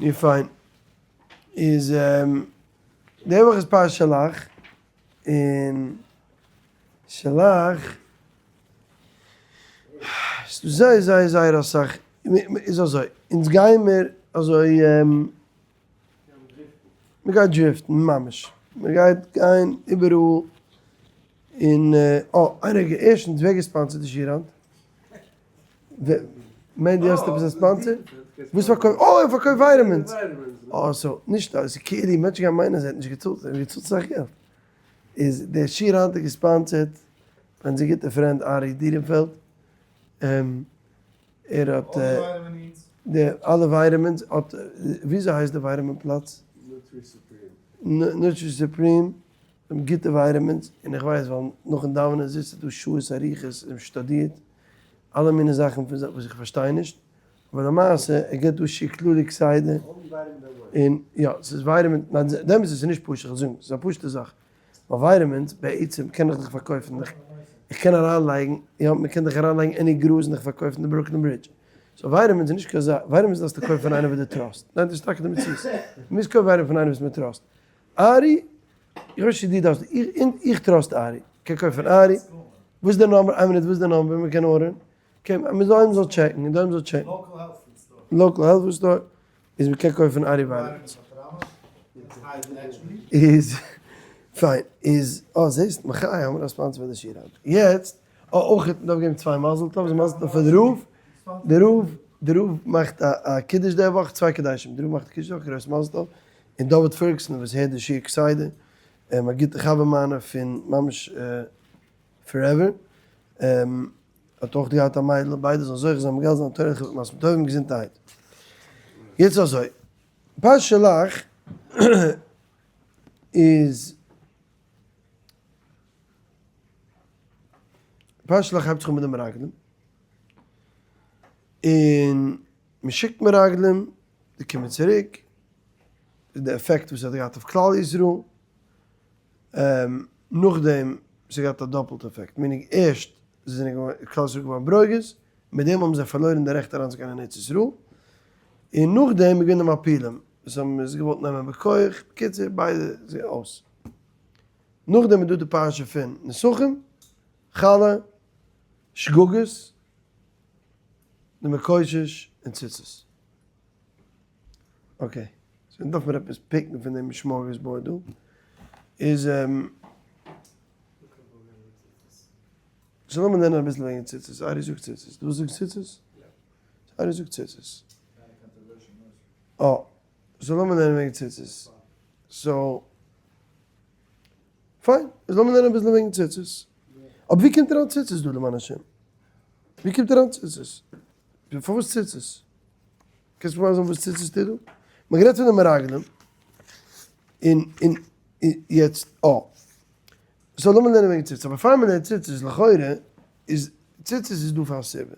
נו פיין. איז די וואך איז פרשת שלח, און שלח איז דא זייער זייער זייער אסאך, איז אזוי, אונז גיימער אזוי, מ'גייט drift ן ממש, מ'גייט גיין איבעראל, און אה, איין רגע, ערשטנס ווער גע sponsor ט די שיעור היינט? מענדי האסט עפעס א sponsor? וואס פארקויפט? אה ער פארקויפט vitamins! אה so נישט אז כאילו מענטשן גייען מיינען אז ער האט נישט געצאלט, ער האט געצאלט אסאך געלט. איז דער שיעור היינט איז גע sponsor ט פון אונזער גוטע friend ארי דירנפעלד, ער האט די אלע vitamins האט, וויאזוי הייסט די vitamin פלאץ? Nutri Supreme. האבן גוטע vitamins, און איך ווייס ווייל נאכן דאווענען זיצט ער דא שעות אריכות און שטודירט אלע מיני זאכן פון זאכן וואס איך פארשטיי נישט, אבער למעשה ער געבט דא שיעור כללי כסדר, און יא ס'איז vitamin, ניין דעם איז עס נישט פשוט, איך זאג ס'איז א פשוטע זאך, ווייל vitamins בעצם קען איך דיך פארקויפן, איך קען אריינלייגן, יא מ'קען דיך אריינלייגן any גראז און דיך פארקויפן די Brooklyn Bridge, so vitamins איז נישט קיין זאך, vitamins דארפסטו קויפן פון איינעם וואס דו trust, ניין דאס איז טאקע די מציאות, מ'מוז קויפן vitamin פון איינעם וואס מ'טראסט, ארי, איך ווייס נישט צו דו דארפסט, איך trust ארי, קען קויפן ארי, וואס איז די number, איין מינוט וואס איז די number מען קען order ן, okay מען זאל איינער זאל check ן, און זאל check ן, local health food store, איז מען קען קויפן ארי vitamins. איז פיין, איז אה זעסט מחיה האמיר א sponsor פאר די שיעור היינט, יעצט אה אויך מען דארף געבן צוויי מזל טוב'ס, מזל טוב פאר די רב, די רב, די רב מאכט א קידוש די וואך, צוויי קידושים, די רב מאכט א קידוש די וואך, גרויס מזל טוב, און דוד פערגסאן וואס הערט די שיעור כסדר, א גוטע חבר מיינע פון ממש forever, האט אויך געהאט א מיידל, ביידע זאלן זוכה זיין מגדל זיין תורה חיבור מעשים טובים געזונטערהייט. יעצט אזוי, פרשת שלח איז, פרשת שלח הייבט זיך אן מיט די מרגלים, און מען שיקט מרגלים, זיי קומען צוריק, די עפעקט וואס עס האט געהאט אויף כלל ישראל, נאכדעם עס האט געהאט א דאפלטע עפעקט, meaning ערשט זיי זענען געווארן, כלל ישראל איז געווארן ברוגז, מיט דעם האבן זיי פארלוירן די רעכט אריינצוגיין אין ארץ ישראל, און נאכדעם איז געווען די מעפילים וואס האבן עס געוואלט נעמען בכח, בקיצור ביידע זענען אויס. נאכדעם איז דא די פרשה פון נסכים, חלה, שגגות, די מקושש און ציצית. okay, so דארף מען עפעס pick ן פון דעם smorgasbord דא. איז so לאמיר לערנען אביסל וועגן ציצית. ארי זאגט ציצית. דו זאגסט ציצית? ארי זאגט ציצית. אה, so לאמיר לערנען וועגן ציצית. so, פיין, איז לאמיר לערנען אביסל וועגן ציצית. אבער ווי קומט אריין ציצית דא למען השם? ווי קומט אריין ציצית? פארוואס ציצית? קענסט מיר ווייזן וואס ציצית טוט דא? מ'האט גערעדט פון די מרגלים, און און יעצט אה. so לאמיר לערנען וועגן ציצית, אבער פאר מ'לערנט ציצית לכאורה איז ציצית איז דא פאר א סיבה.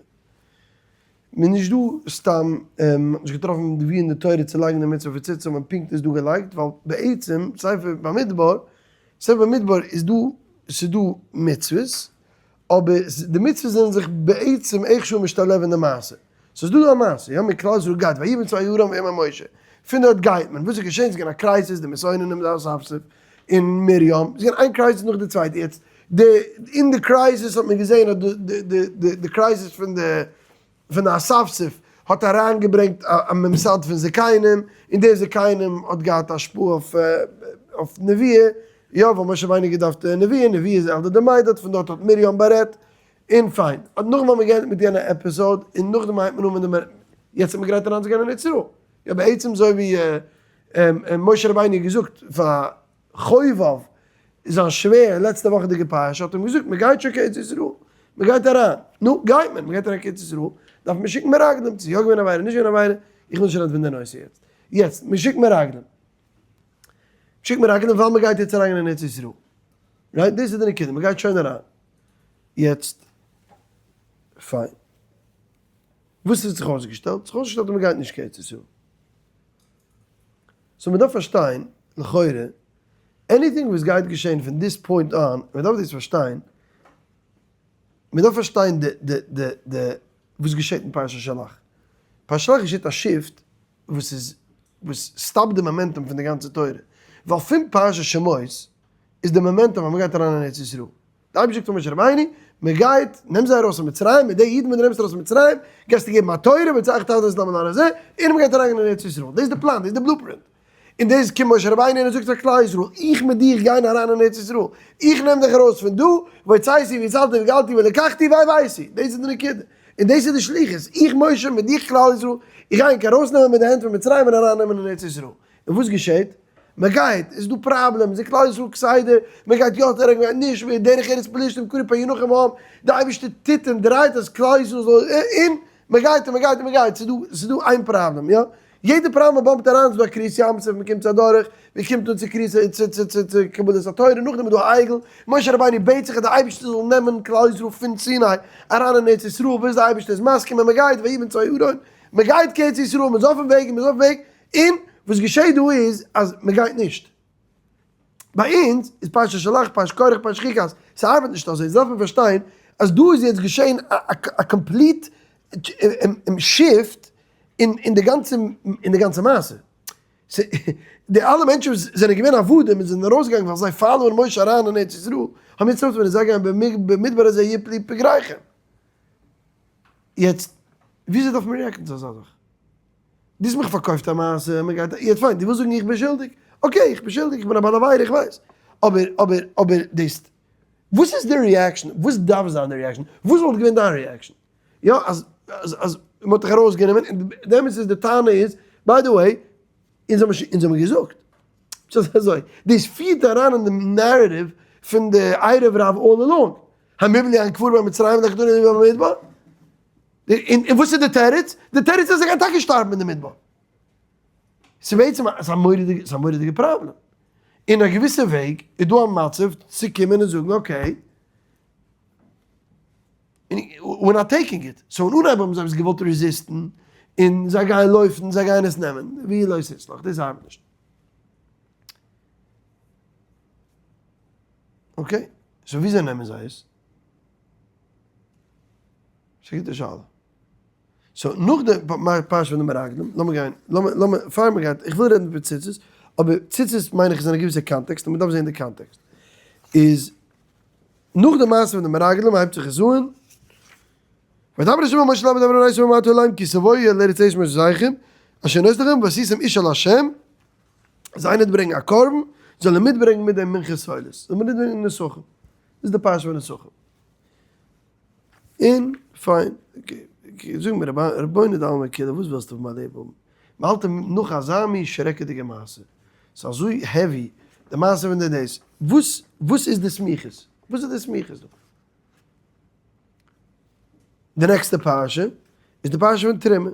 מ'איז נישט דא סתם, מ'האט נישט געטראפן ווי אין די תורה צו לייגן די מצוה פון ציצית האט מען פונקט עס דא געלייגט, ווייל בעצם ספר במדבר, ספר במדבר איז דא, ס'איז דא מצוות, אבער די מצוות זענען זיך בעצם איכשהו משתלב אין די מעשה. ס'איז דא דא א מעשה, יא, מיט כלל ישראל גייט ויהי בנסוע ארם ויאמר משה, פון דארט גייט מען, וואס איז געשען? ס'איז געווען א crisis, די מתאוננים די אספסוף, און מרים, ס'איז געווען איין crisis נאך די צווייטע, יעצט די אין די crisis האט מען געזען אז די די די די crisis פון די פון די אספסוף האט אריינגעברענגט א ממסד פון זקנים, און די זקנים האט געהאט השפעה אויף אויף נביאה, יא ווייל משה רבינו האט געדארפט נביאה, נביאה איז אלדא דמיידא, פון דארט האט מרים בארעדט, און פיין, נאכדעם האט מען געענדיגט מיט יענע episode, און נאכדעם הייבט מען אן מיט די, יעצט איז מען גרייט אריינצוגיין אין ארץ ישראל. יא בעצם אזוי ווי משה רבינו האט געזאגט פאר חובב זיין שווער לעצטע וואכעדיגע פרשה האט אים געזאגט מען גייט שוין קיין ארץ ישראל, מען גייט אריין, נו גייט מען, מען גייט אריין קיין ארץ ישראל, דארף מען שיקן מרגלים, ס'איז יא געווען עבירה נישט געווען עבירה, איך וויל נישט רעדן פון די נושא יעצט, יעצט מען שיקט מרגלים, שיקט מרגלים ווייל מען גייט יעצט אריין אין ארץ ישראל, right? דאס איז די נקודה, מען גייט שוין אריין, יעצט פיין, וואס האט זיך אויסגעשטעלט? זיך אויסגעשטעלט אז מען גייט נישט קיין ארץ ישראל. so מען דארף פארשטיין, לכאורה, anything וואס גייט געשען פון this point on, מען דארף דאס פארשטיין, מען דארף פארשטיין די די די די וואס געשעט אין פרשת שלח. פרשת שלח געשעט א shift וואס איז. וואס stop ט די momentum פון די גאנצע תורה, ווייל פון פרשת שמות איז די momentum אז מען גייט אריין אין ארץ ישראל, די אייבערשטער זאגט פאר משה רבינו, מען גייט, נעם זיי ארויס פון מצרים, מיט די אידן וואס דו נעמסט ארויס פון מצרים, גייסטו געבן א תורה, וצריך תעזוב את למה נאר הזה, און מען גייט אריין אין ארץ ישראל, דאס איז די פלאן, דאס איז די blueprint. און דאס קומט משה רבינו און ער זאגט פאר כלל ישראל, איך מיט דיך גייען אריין אין ארץ ישראל, איך נעם דיך ארויס פון דא, והוצאתי והצלתי וגאלתי ולקחתי והבאתי, דאס איז די נקודה, און דאס איז די שליחות, איך משה מיט דיך כלל ישראל, איך גיי ענק ארויסנעמען מיט די הענט פון מצרים און ארייננעמען אין ארץ ישראל. און וואס געשעט? מען גייט, עס איז דא problems אין כלל ישראל כסדר, מען גייט יא אדער מען גייט נישט, מען דרך ארץ פלשתים קרא פן ינחם העם, די אייבערשטער טוט און דרייט אז כלל ישראל זאל, און מען גייט און מען גייט און מען גייט, ס'איז דא, ס'איז דא איין פראבלעם, יא, יעדע פראבלעם מען bump ט אריין, ס'איז דא א קריעת ים סוף, מען קומט אדורך, מען קומט אן צו קריעת, צו צו צו צו קבלת התורה, נאכדעם איז דא א עגל, משה רבינו בעט זיך אז די אייבערשטער זאל נעמען כלל ישראל פון סיני אריין אין ארץ ישראל, ביז די אייבערשטער איז מסכים און מען גייט, ויהי בנסוע הארון, מען גייט קיין ארץ ישראל, מען איז אויפן וועג און מען איז אויפן וועג, און וואס געשעט דא איז אז מען גייט נישט. ביי אונז איז פרשת שלח, פרשת קרח, פרשת חוקת, ס'ארבעט נישט אזוי, דארף מען פארשטיין אז דא איז יעצט געשען א complete shift אין די גאנצע אין די גאנצע מעשה. די אלע מענטשן וואס זענען געווען עבדים און זענען ארויסגעגאנגען ווייל זיי follow ען משה אריין אין ארץ ישראל, האבן יעצט אויפגעהויבן זיי גייען במדבר הזה יפלו פגריכם. יעצט וויאזוי דארף מען react ן צו אזא זאך? דו האסט מיך פארקויפט א מעשה, מען גייט, יעצט פיין, דו ווילסט זאגן איך בין שולדיג, okay איך בין שולדיג, איך בין א בעל עבירה איך ווייס, אבער אבער אבער דאס, וואס איז די reaction, וואס דארף זיין די reaction, וואס וואלט געווען דיין reaction? יא אז אז אז מען האט דיך ארויסגענומען, און דעמאלטס איז די טענה איז, by the way, אונז האבן שוין אונז האבן געזאגט, ס'איז אזוי, דאס פירט אריין אין דעם narrative פון די ערב רב all along, המבלי הנקבור במצרים ולקחתנו במדבר. און וואס איז די תירוץ? די תירוץ איז אז ער גייט טאקע שטארבן אין די מדבר. ס'איז בעצם א מורא'דיגע, ס'איז א מורא'דיגע פראבלעם. אין א געוויסע וועג איז דא א מצב צו קומען און זאגן okay, we're not taking it. so אין אנהייב האבן זיי עס געוואלט resist ן, און זיי גייען לויפן, זיי גייען עס נעמען. ווי לא תצלח, דאס ארבעט נישט. okay, so וויאזוי נעמען זיי עס? ס'איז א גוטע שאלה. so נאך די פרשה פון די מרגלים, לאמיר גיין, לאמיר, לאמיר, פאר מען גייט, איך וויל רעדן פון ציצית, אבער ציצית מיין איך איז אין א געוויסע context, און מען דארף זען די context. איז, נאך די מעשה פון די מרגלים הייבט זיך עס אן, וידבר ה' אל משה לאמר דבר אל בני ישראל ואמרת אליהם כי תבואו אל ארץ אשר מושבותיכם, אשר נותן לכם ועשיתם אשה לה', אז איינער וועט ברענגען א קרבן, זאל ער מיטברענגען מיט דעם מנחת סולת, זאל מען מיטברענגען נסכים. דאס איז די פרשה פון נסכים. און פיין, זאג מיר רבונו דעלמא כולא וואס ווילסטו פון מיין לעבן האבן? מ'האלט אים נאך אזא מין שרעקעדיגע מעשה, ס'איז אזוי heavy די מעשה פון די דאס, וואס וואס איז די סמיכות? וואס איז די סמיכות דא? די נעקסטע פרשה איז די פרשה פון תרומה,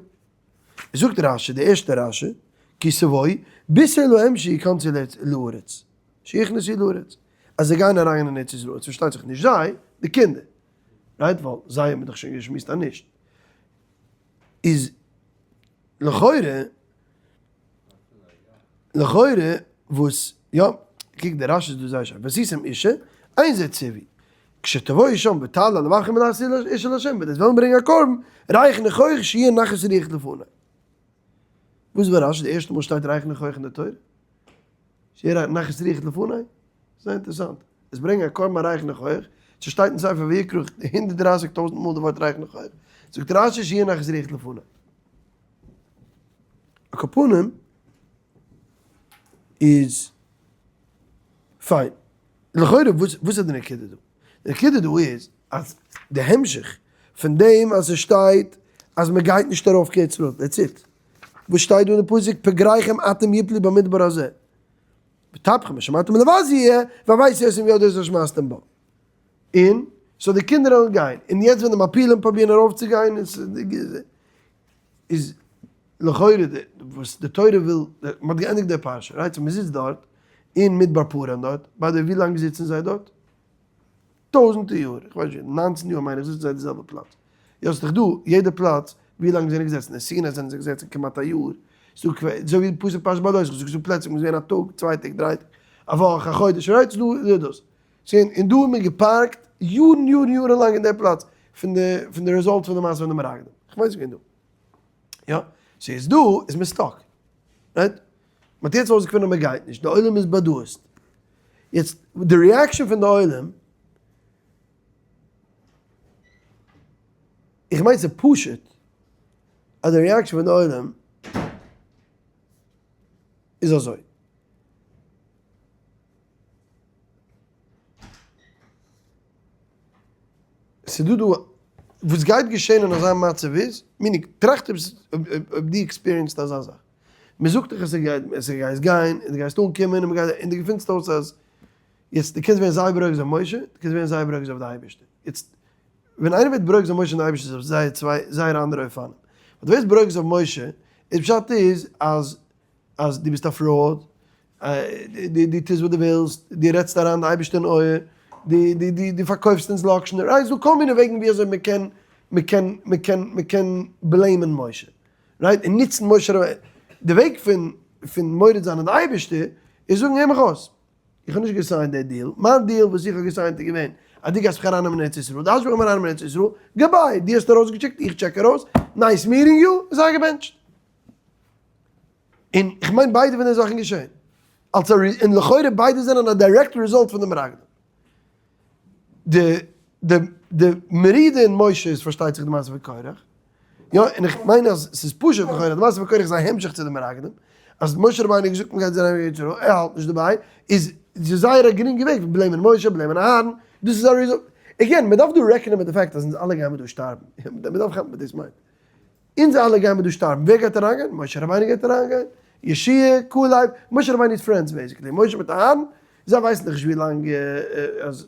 זאגט רשי, די ערשטע רשי, כי תבואו בישר להם שיכנסו לארץ, שיכנסו לארץ, אז זיי גייען אריין אין ארץ ישראל, פארשטייט זיך נישט זיי, די קינדער, right? ווייל זיי האבן דאך שוין געשמועסט אז נישט. איז לכאורה, לכאורה וואס, יא, קוק די רשי איז דא זייער שארף, ועשיתם אשה, אין זה ציווי, כשתבואו שם ותעלו על לבבכם ולעשות אשה לה', וועט עטס וועלן ברענגען א קרבן, ריח ניחוח שיהיה נחת רוח לפני. וואס איז ביי רשי די ערשטע מאל שטייט ריח ניחוח אין די תורה? שיהיה נחת רוח לפני? זייער אינטערעסאנט. עס ברענגען א קרבן א ריח ניחוח, ס'שטייט אין ספר ויקרא 130,000 מאל די ווארט ריח ניחוח, זאגט רשי שיהיה נחת רוח לפני. על כל פנים איז פיין. לכאורה וואס איז די נקודה דא? די נקודה דא איז אז די המשך פון דעם אז עס שטייט אז מען גייט נישט ארויף קיין ארץ ישראל, that's it. וואס שטייט דא אין די פסוק פגריכם אתם יפלו במדבר הזה וטפכם ושמרתם לבז יהיה והבאתי אותם מיד אשר שמעתם בו. און so די קינדער וועלן גיין, און יעצט ווען די מעפילים פרובירן ארויפצוגיין איז לכאורה די וואס די תורה וויל, מען האט געענדיגט די פרשה, right? so מען זיצט דארט אין מדבר פארן דארט, by the way ווי לאנג זיצן זיי דארט? טויזענטע יאר, איך ווייס נישט, 19 יאר מיין איך זיצן זיי די זעלבע פלאץ. יא ס'איז דאך דא יעדע פלאץ ווי לאנג זענען געזעצן, אין סיני זענען זיי געזעצן כמעט א יאר, ס'דא אזוי ווי פסוק פרשת בהעלותך, ס'איז דא פלעצער וואו מ'איז געווען א טאג, צוויי טעג, דריי טעג, א וואך, א חודש, right? ס'איז דא דאס. און דא האט מען געפארקט יארן יארן יארן לאנג אין די פלאץ פון די פון די result פון די מעשה פון די מרגלים. איך מיין ס'איז געווען דא. יא. so איז דא איז מען stuck. Right? מ'האט יעצט אויסגעפונען אז מ'גייט נישט, די עולם איז באדורסט. יעצט די reaction פון די עולם, איך מיין ס'איז פשוט אז די reaction פון די עולם איז אזוי. ס'דא דא, וואס גייט געשען אין אזא מצב איז, meaning, טראכט אויב דו experience ט אזא זאך, מ'זאגט דיך אז ס'גייסט גיין, און דו גייסט אנקומען, און מ'גייט, און דו געפינסט אויס אז, יעצט דו קענסט ווערן זייער ברוגז אויף משה, דו קענסט ווערן זייער ברוגז אויף די אייבערשטער, יעצט, ווען איינער ווערט ברוגז אויף משה און די אייבערשטער איז אויף זייער צוויי זייער אנדערע אופנים, ווען דו ווערסט ברוגז אויף משה, איז פשט איז אז אז דו ביסט א fraud, דו טוסט וואס דו ווילסט, דו רעדסט אריין די אייבערשטער אין אויער, דו פארקויפסט אונז לאקשן, right? ס'דא כל מיני וועגן ווי אזוי מען קען מען קען מען קען מען קען blame ען משה, right? און נוצן משה רבינו. די וועג פון פון מורד זיין אין די אייבערשטער איז זאגן הער מיך אויס, איך האב נישט גע sign ט די deal, מיין deal וואס איך האב גע sign ט איז געווען אז דו גייסט מיך ארייננעמען אין ארץ ישראל, דו האסט מיך ארייננעמען אין ארץ ישראל, goodbye, דו האסט ארויסגעטשעקט, איך check ארויס, nice meeting you, זיי געבענטשט. און איך מיין ביידע פון די זאכן געשען. אלס א און לכאורה ביידע זענען א direct result פון די מרגלים. די די די מרידה אין משה איז פארשטייט זיך די מעשה פון קורח. יא, און איך מיין אז ס'איז פשוט לכאורה די מעשה פון קורח איז א המשך צו די מרגלים. אז משה רבינו האט געזאגט מ'גייט זיין אין ארץ ישראל, ער האלט נישט דערביי, איז זייער א גרינגע וועג פון blame ען משה, blame ען אהרן, דאס איז א result. Again, מ'דארף דא רעכענען מיט די fact אז אונז אלע גיימער דא שטארבן. מ'דארף כאפן וואס דאס מיינט. אונז אלע גיימער דא שטארבן, ווער גייט אריינגיין? משה רבינו גייט אריינגיין, יהושע, כלב, משה רבינו'ס friends basically, משה מיט אהרן, זיי ווייסן דאך נישט ווי לאנג אז,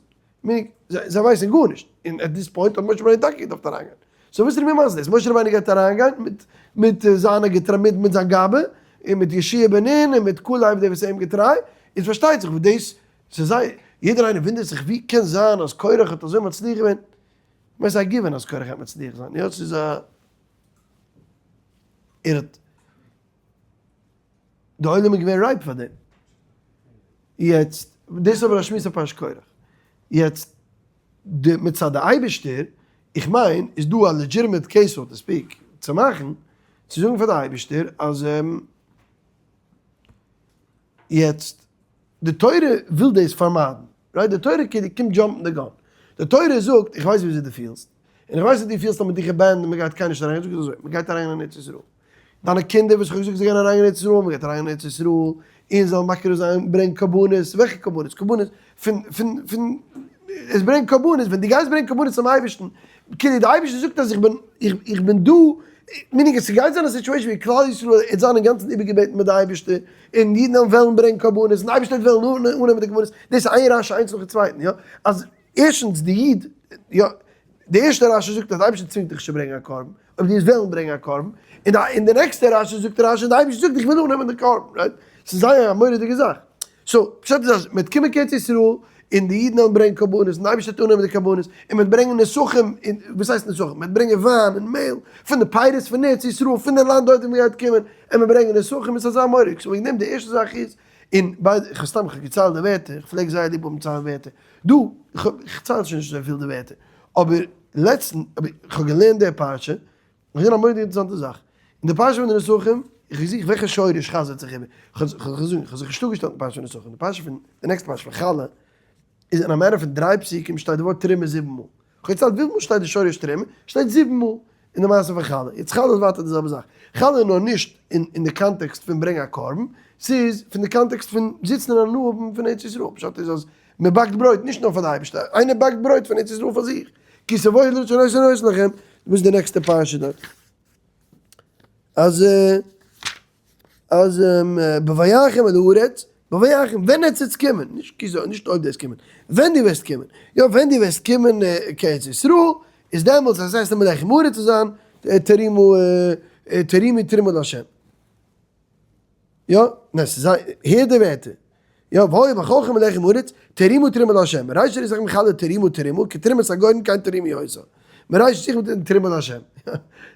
זיי ווייסן גארנישט, און at this point האט משה רבינו טאקע געדארפט אריינגיין, so וואס איז מיר מסביר דאס, משה רבינו גייט אריינגיין מיט מיט זיינע געטריי מיט מיט זיין גבאי, און מיט יהושע בן נון, און מיט כלב דער וואס איז אים געטריי, איז פארשטייט זיך וואס דאס, ס'איז זיי, יעדער איינער וואונדערט זיך ווי קען זיין אז קורח האט אזוי מצליח געווען, כ'מיין ס'איז א given אז קורח גייט מצליח זיין, יא ס'איז א ער האט די עולם איז געווען ripe פאר דעם. יעצט דאס איז אבער א שמועס אויף פרשת קורח. יעצט די מצד די אייבערשטער, איך מיין איז דא א legitimate case so to speak צו מאכן, צו זאגן פאר די אייבערשטער אז יעצט די תורה וויל דאס פארמיידן, right? די תורה קומט jump ן די gun. די תורה זאגט, איך ווייס וויאזוי דו פילסט, און איך ווייס אז דו פילסט אז מ'האט דיך abandoned און מ'גייט קיינער נישט אריין, זאג איך אזוי, מ'גייט אריין אין ארץ ישראל. דיינע קינדער וואס איך האב געזאגט זיי גייען אריין אין ארץ ישראל, מ'גייט אריין אין ארץ ישראל, און זיי זאלן מקריב זיין, ברענגען קרבנות, וועלכע קרבנות? קרבנות פון, פון, פון, עס ברענגט קרבנות, ווען דו גייסט ברענגען קרבנות צום אייבערשטן, כאילו די אייבערשטער זאגט אז איך בין, איך, איך בין דא, meaning עס גייט זיין א situation ווי כלל ישראל וועט זיין אינגאנצן איבערגעבעטן מיט די אייבערשטער, און אידן וועלן וועלן ברענגען קרבנות, און די אייבערשטער וועט וועלן אננעמען די קרבנות, דאס איז איין רש"י איינס נאכן צווייטן, יא, אז ערשטנס די איד, יא, די ערשטע רש"י זאגט אז די אייבערשטער צווינגט דיך נישט צו ברענגען א קרבן, אויב דו וועסט וועלן ברענגען א קרבן, און די און די נעקסטע רש"י זאגט רש"י די אייבערשטער זאגט איך וויל אננעמען די קרבן, right? ס'איז זייער א מורא'דיגע זאך. So, פשט איז אז מ'וועט קומען קיין ארץ ישראל, און די אידן וועלן ברענגען קרבנות, און די אייבערשטער וועט אננעמען די קרבנות, און מ'וועט ברענגען נסכים, און וואס הייסט נסכים? מ'וועט ברענגען וויין און מעהל פון די פירות פון ארץ ישראל, פון די לאנד דארט וואו מ'גייט קומען, און מ'וועט ברענגען נסכים, עס איז אזא מורא'דיג, so וועגן דעם די ערשטע זאך איז, און ביי די, איך האב סתם איך האב געציילט די ווערטער, איך פלעג זייער ליב האבן ציילן ווערטער, דא, איך האב, איך צייל שוין נישט אזויפיל די ווערטער, אבער לעצטנס, אבער איך האב געלערנט די פרשה, איך זעה א מורא'דיגע אינטערעסאנטע זאך, אין די פרשה פון די נסכים, איך האב געזוכט וועלכע שורש חזר'ט זיך איבער, איך האב זיך איך האב זיך נישט אפגעשטעלט אין פרשת נסכים, די פרשה פון, די נעקסטע פרשה פון חלה, איז אין א matter פון דריי פסוקים שטייט די ווארט תרומה זיבן מאל. איך האב געציילט וויפיל מאל שטייט די שורש תרומה, שטייט זיבן מאל אין די מעשה פון חלה. יעצט חלה איז ווייטער די זעלבע זאך. חלה איז נאר נישט אין די context פון ברענגען א קרבן, ס'איז פון די context פון זיצן און הנאה האבן פון ארץ ישראל. פשט איז אז מען באקט ברויט נישט נאר פאר די אייבערשטער, איינער באקט ברויט פון ארץ ישראל פאר זיך, כי תבואו אל הארץ אשר אנכי נותן לכם, וואס איז די נעקסטע פרשה דארט? אז אז בבואכם אל הארץ, בבואכם, ווען עטס וועטס קומען, נישט כי זו, נישט אויב דו וועסט קומען, ווען דו וועסט קומען, יא ווען דו וועסט קומען קיין ארץ ישראל, איז דעמאלטס אז עס הייסט לחם הארץ צו זיין, תרימו תרימו תרומה לה'. יא, ניין ס'איז זיי, הער די ווערטער. יא, והיה באכלכם לחם הארץ, תרימו תרומה לה'. מריש זיך מחלל תרימו תרומה, כתרומת הגורן כן תרימו אותה. מריש זיך מיט תרומה לה'.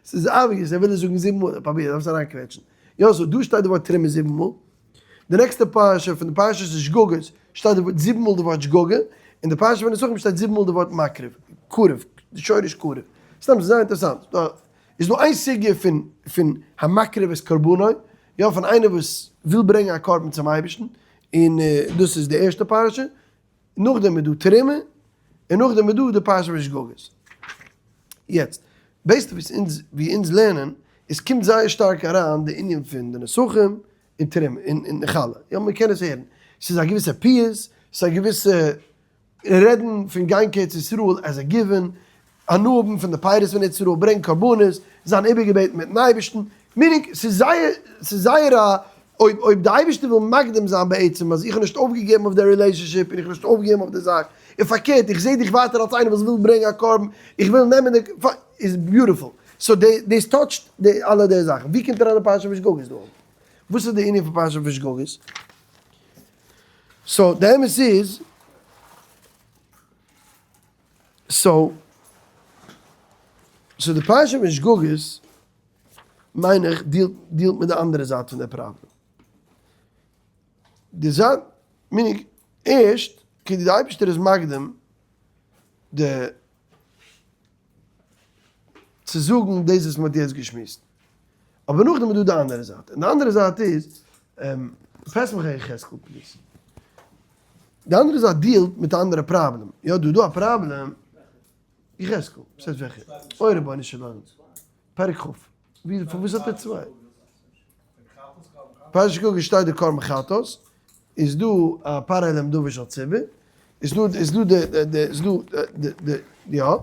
ס'איז obvious, ער וויל עס זאגן זיבן מאל, פראביר, דארפסט אריינקוועטשן. יא, so דא שטייט די ווארט תרומה זיבן מאל. די נעקסטע פרשה פון די פרשת שגגות שטייט די ווארט זיבן מאל די ווארט שגגה, און די פרשה פון נסכים שטייט זיבן מאל די ווארט מקריב, קרב, די שורש קרב. סתם, ס'איז זייער אינטערעסאנט. איז דא איין סוגיא פון פון המקריב את קרבנו, יא, פון איינער וואס וויל ברענגען א קרבן צום אייבערשטן, און דאס איז די ערשטע פרשה, נאכדעם איז דא תרומה, און נאכדעם איז דא די פרשה פון שגגות. יעצט, based וואס אונז, ווי אונז לערנען, עס קומט זייער שטארק אריין די ענין פון די נסכים און תרומה און חלה. יא, מען קען עס הערן. ס'איז א געוויסע פיוס, ס'איז א געוויסע רעדן פון גיין קיין ארץ ישראל as a given, הנאה האבן פון די פירות פון ארץ ישראל, ברענגן קרבנות, זיין איבערגעבעטן מיטן אייבערשטן, meaning ס'איז זייער, ס'איז זייער א, אויב אויב די אייבערשטער וויל מקדים זיין בעצם אז איך האב נישט אויפגעגעבן אויף די relationship און איך האב נישט אויפגעגעבן אויף די זאך, און פארקערט איך זע דיך ווייטער אלס איינער וואס וויל ברענגען א קרבן, איך וויל נעמען די, איז beautiful. so דאס touch ט די אלע די זאכן. ווי קומט אריין די פרשה פון שגגות דא? וואס איז די ענין פון פרשה פון שגגות? so די אמת איז, so so די פרשה פון שגגות מיין איך deal ט deal ט מיט די אנדערע זייט פון די פראבלעם. די זייט meaning ערשט כדי די אייבערשטער איז מקדים די צו זאגן דאס וואס מען האט יעצט געשמועסט. אבער נאכדעם איז דא די אנדערע זייט, און די אנדערע זייט איז, pass מיך א יחזקאל please. די אנדערע זייט deal ט מיט א אנדערע פראבלעם, יא דא איז דא א פראבלעם, יחזקאל, וואס הייסט וועלכע? אוי רבונו של עולם, פרק כ', ווי פארוואס האט ער צוויי? פרשת שגגות שטייט די קרבן חטאת, איז דא א פר העלם דבר של ציבור, איז דא איז דא די די איז דא די די יא, און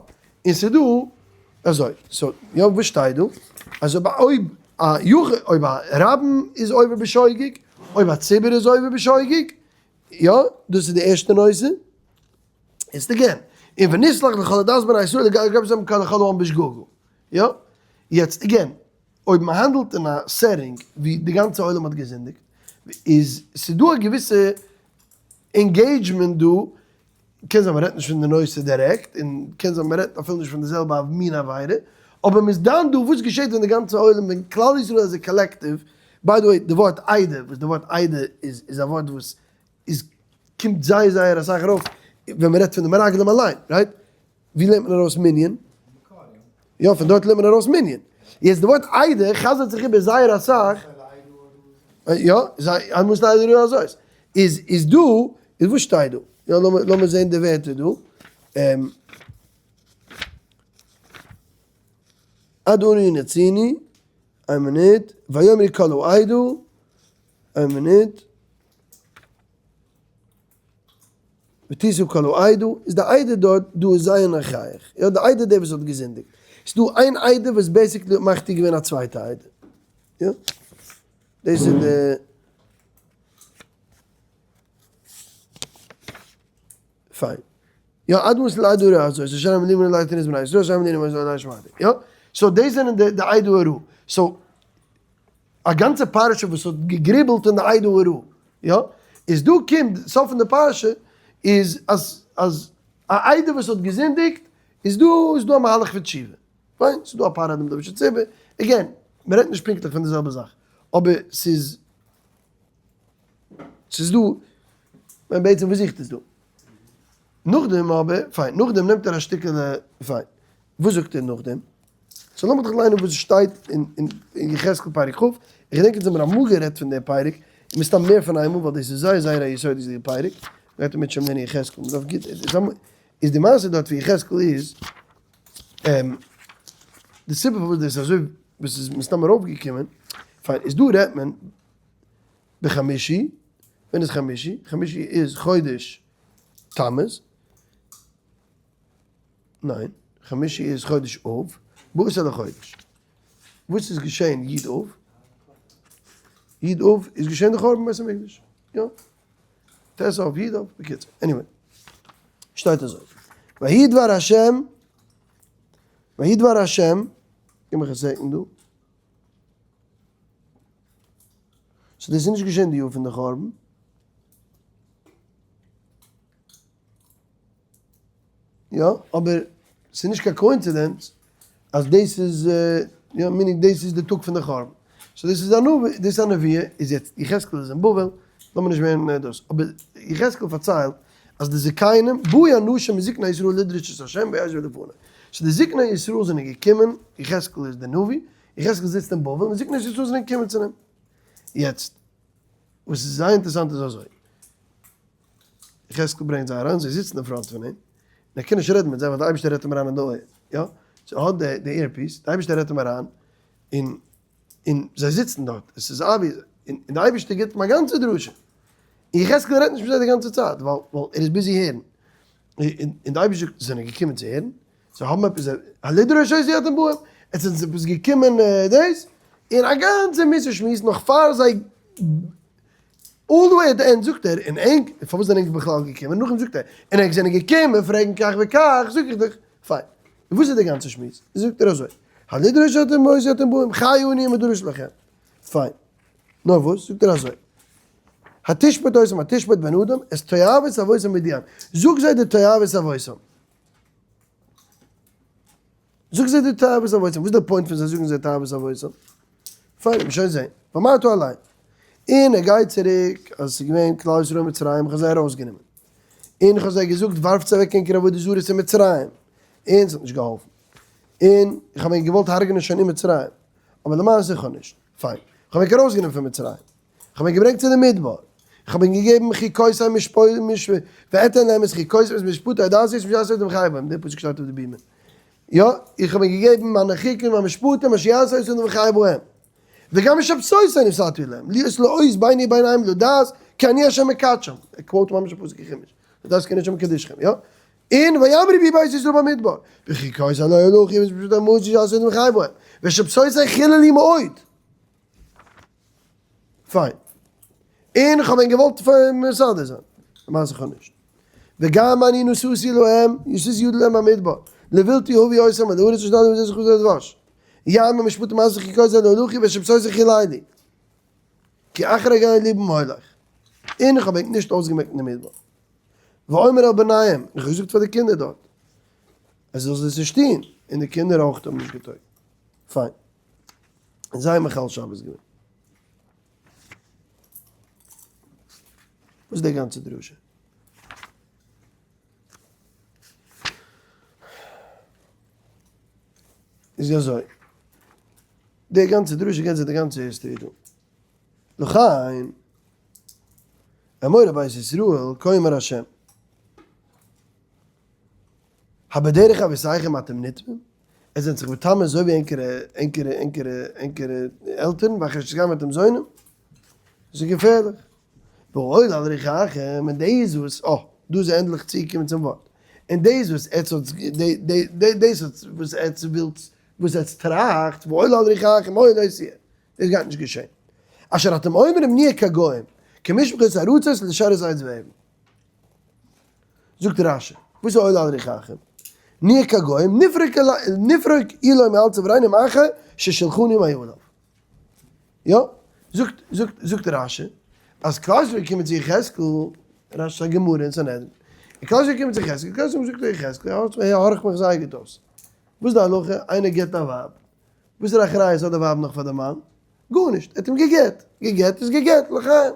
ס'איז דא אזוי, so יא וואס שטייט דא? אז אויב אויב א יחיד אויב א רבים איז עובר בשוגג, אויב א ציבור איז עובר בשוגג, יא דאס איז די ערשטע נושא, איז again, און ונסלח לכל עדת בני ישראל לגבי זיי כל אחד העם בשגגה, יא, יעצט again, אויב מען האנדלט אין א setting ווי די גאנצע עולם האט געזינדיגט, איז ס'דא א געוויסע engagement דא, קען זיין מ'רעדט נישט פון די נושא דירעקט, און קען זיין מ'רעדט אפילו נישט פון די זעלבע מין עבירה, אבער מ'איז דן דא וואס געשעט ווען די גאנצע עולם, ווען כלל ישראל as a collective, by the way די ווארט עדה, וואס די ווארט עדה איז איז א ווארט וואס איז קומט זייער זייער אסאך ארויף ווען מ'רעדט פון די מרגלים אליין, right? ווי לערנט מען ארויס מנין? יא, פון דארט לערנט מען ארויס מנין. יעצט די ווארט עדה חזר'ט זיך איבער זייער אסאך. יא, זיי מוזן עדה רעה הזאת. איז איז דא, איז וואס שטייט דא? יא, לאמיר לאמיר זען די ווערטער דא. עד אנה ינאצוני, איין מינוט, ויאמרו כל העדה, איין מינוט. ותשא כל העדה, איז די עדה דארט דא איז זייער נוכח, יא די עדה דער וואס האט געזינדיגט, ס'איז דא איין עדה וואס basically האט מכתיר געווען א צווייטע עדה, יא דאס איז די פיין, יא עד מות לעדה רעה הזאת, אשר הם לימנו לייטן איז בני ישראל, אשר הם לימנו לייטן איז בני יא, so דאס זענען די עדה הרעה, so א גאנצע פרשה וואס האט געגריבלט אין די עדה הרעה, יא, איז דא קומט סוף פון די פרשה איז אז אז א עדה וואס האט געזינדיגט איז דא איז דא א מהלך פון תשובה, פיין ס'איז דא א פר אדם דבר של ציבור, again מ'רעדט נישט פונקטליך פון די זעלבע זאך, אבער ס'איז ס'איז דא, כ'מיין בעצם וואס זוכט עס דא? נאכדעם אבער, פיין, נאכדעם נעמט ער א שטיקעלע, פיין, וואס זאגט ער נאכדעם? so לאמיר דאך ליינען וואס עס שטייט אין יחזקאל פרק כ', איך געדענק אונז האבן אמאל גערעדט פון דעם פרק, און מסתם מער פון איינמאל ווייל דאס איז זייער זייער א יסודות'דיגע פרק, מ'גייט מיט שוין לערנען יחזקאל, מ'דארף גוט, איז די מעשה דארט ווי יחזקאל איז, די סיבה פארוואס דאס איז אזוי, וואס איז מסתם ארויפגעקומען, פיין, איז דא רעדט מען בחמישי, ווען איז חמישי? חמישי איז חודש תמוז, ניין, חמישי איז חודש אב, בעשור לחודש. וואס איז געשען י' אב? י' אב איז געשען די חורבן בית המקדש, יא. ט' אב, י' אב, בקיצור, anyway. שטייט אזוי, ויהי דבר השם, ויהי דבר השם, גיב מיך א second דא. so דאס איז נישט געשען די יאר פון די חורבן. יא, אבער ס'איז נישט קיין coincidence אז דאס איז, יא, meaning דאס איז די טאג פון די חורבן. so דאס איז א נביא, דאס איז א נבואה, איז יעצט יחזקאל איז אין בבל, לאמיר נישט ווערן דאס, אבער יחזקאל פארציילט אז די זקנים, באו אנשים מזקני ישראל לדרוש את ה' וישבו לפניו. so די זקני ישראל זענען געקומען, יחזקאל איז די נביא, יחזקאל זיצט אין בבל, און זקני ישראל זענען געקומען צו אים. יעצט, וואס איז זייער אינטערעסאנט איז אזוי, יחזקאל ברענגט זיי אריין, זיי זיצן אין front פון אים, און ער קען נישט רעדן מיט זיי ווייל דער אייבערשטער רעדט אים אריין אין די אויער, יא? so ער האט די earpiece, דער אייבערשטער רעדט אים אריין, און און זיי זיצן דארט, עס איז obvious, און דער אייבערשטער גיבט אים א גאנצע דרשה, און יחזקאל רעדט נישט מיט זיי די גאנצע צייט, ווייל ווייל ער איז busy הערן, און דער אייבערשטער זאגט, זיי זענען געקומען צו הערן, זיי האבן עפעס, הלדרוש אותי אתם באים, עס איז עפעס געקומען דאס, און א גאנצע מוסר שמועס נאך פאר זיי, all the way at the end זאגט ער, און ענק, פארוואס זענען ענק בכלל געקומען, נאכדעם זאגט ער, און ענק זענען געקומען פרעגן כך וכך, זאג איך דיך, פיין, און וואס איז די גאנצע שמועס, זאגט ער אזוי, הלדרוש אתם אותי אתם באים, חי אני ומדרש לכם, פיין, נאר וואס, זאגט ער אזוי, התשפט אותם התשפט בן אדם, את תועבת אבותם הודיעם, זאג זיי די תועבת אבותם. זאג זיי די תאוות אבותם, וואס איז די point פון זיי זאגן זיי תאוות אבותם? פיין, מ'וועט שוין זען. ואמרת אליהם. און ער גייט צוריק אז עס איז געווען כלל ישראל אין מצרים, איך האב זיי ארויסגענומען. און איך האב זיי געזאגט ווארפטס אוועק ענקער עבודה זרות אין מצרים. און עס האט נישט געהאלפן. און איך האב ענק געוואלט הרג'נען שוין אין מצרים. אבער למעשה איך האב נישט. פיין. איך האב ענק ארויסגענומען פון מצרים. איך האב אים געברענגט צו די מדבר, איך האב אים געגעבן חוקותי משפ ואתן להם את חוקותי ואת משפטי דעתי את משפטי אדם חי בהם, דער פסוק שטייט אויף די בימה, יא, איך האב אים געגעבן מיינע חוקים מיין משפטים אשר יעשה אותם אדם חי בהם, וגם משבתותי נתתי להם, להיות לאות ביני וביניהם לדעת כי אני ה' מקדשם, ער quote ממש א פסוק אין חומש, לדעת כי אני ה' מקדשכם, יא, און ויאמרו בי בית ישראל במדבר, בחוקותי לא הלכו ואת משפטי מאסו אשר יעשה אותם חי בהם, ושבתותי חיללו מאוד. פיין. און איך האב אים געוואלט מסדר זיין. למעשה איך האב נישט. וגם אני נשאתי להם, נשאתי ידי להם במדבר, לבלתי הביא אותם אל הארץ אשר נתתי לאבותיכם חלב ודבש. יען במשפטים מעשה חוקותי לא הלכו ושבתותי חיללו. כי אחרי גיא לבם הולך. און איך האב ענק נישט אויסגעמעקט אין די מדבר. ואומר אל בניהם, און איך האב געזאגט פאר די קינדער דארט, אז זיי זאלן עס נישט טון, און די קינדער אויך האבן נישט געטויגט. פיין. און זיי האבן מחלל שבת געווען. וואס איז די גאנצע דרשה? איז אזוי, די גאנצע דרשה געבט זיי די גאנצע history דא. לכן, אמור אל בית ישראל, כה אמר השם. הבדרך אבותיכם אתם נטמאים, עטס זענט זיך מטמא אזוי ווי ענקערע ענקערע ענקערע ענקערע עלטערן, ואחרי שתכם אתם זונים, דאס איז געפערליך. והעולה על רוחכם, און דאס וואס, אה, דא איז ער ענדליך צוגעקומען צום ווארט, און דאס וואס עטס האטס, דאס וואס עטס ווילטס, וואס עטס טראכטס, והעולה על רוחכם, היה לא תהיה, דאס גייט נישט געשען. אשר אתם אומרים נהיה כגוים, כמשפחות ארצות לשרת עץ ואבן. זאגט רשי, וואס איז עולה על רוחכם? נהיה כגוים, נפרוק עולו מעל צווארינו מאחר ששלחנו מעליו. יא, זאגט זאגט זאגט רשי, אז כלל ישראל קומען צו יחזקאל, רשי איז א גמרא אין סנהדרין, און כלל ישראל קומען צו יחזקאל, כלל ישראל זאגט יחזקאל, הארך מיך זייער גוט אויס, וואס איז די הלכה? איינער גט א ווייב, וואסערע אחריות האט די ווייב נאך פאר די מאן? גארנישט, ער האט אים גע'גט, גע'גט איז גע'גט, לחיים.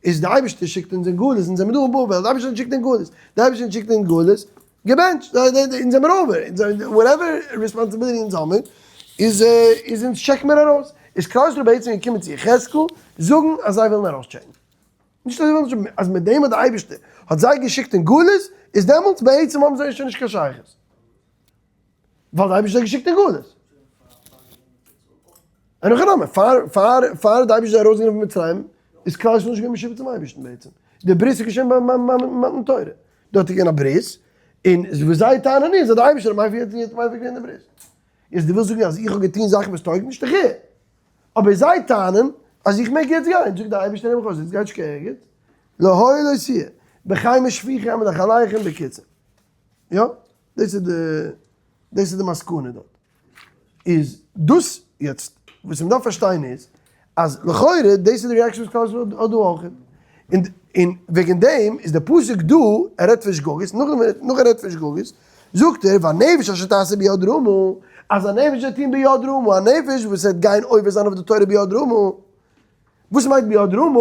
איז די אייבערשטער שיקט אונז אין גלות, אונז זעמיר דא אין בבל, די אייבערשטער שיקט אין גלות, די אייבערשטער שיקט אין גלות, געבענטשט, אונז זעמיר over, whatever responsibility אונז האמיר, איז איז אונז check מיר ארויס. איז כלל ישראל בעצם געקומען צו יחזקאל זאגן אז זיי ווילן ארויסטשעקן. נישט אז זיי ווילן נישט, אז מיט דעם האט די אייבערשטער האט זיי געשיקט אין גלות, איז דעמאלטס בעצם האבן זיי שוין נישט קיין שייכות. ווייל די אייבערשטער האט געשיקט אין גלות. אין הכי נמי, פאר פאר פאר די אייבערשטער איז ארויסגענומען פון מצרים, איז כלל ישראל נישט געווען משועבד צום אייבערשטן בעצם. די ברית איז געשען ביי מתן תורה. דארט איז געווען א ברית, און וואס זיי טענה'ן איז אז די אייבערשטער האט מפר געווען די ברית. איז דו ווילסט זאגן אז איך האב געטון זאכן וואס טויג נישט? איך הער. אבער זיי טענה'ן אז איך מעג יעצט גיין. זאגט די אייבערשטער נעם איך אויס, יעצט גייט נישט קיין ערגעץ. לא היה לא תהיה. בחיים שפיכי עמד עליכם בקיצור. יא? דאס איז די, דאס איז די מסקנא דארט. איז דאס יעצט, וואס מ'דארף פארשטיין איז, אז לכאורה דאס איז די reaction וואס כלל ישראל האט דא אויך. און און וועגן דעם איז די פסוק דא, ער רעדט פון שגגות, נאכדעם נאך ער רעדט פון שגגות, זאגט ער, והנפש אשר תעשה ביד רמה, אז א נפש וועט טון ביד רמה, א נפש וואס וועט גיין עובר זיין אויף די תורה ביד רמה, וואס מיינט ביד רמה?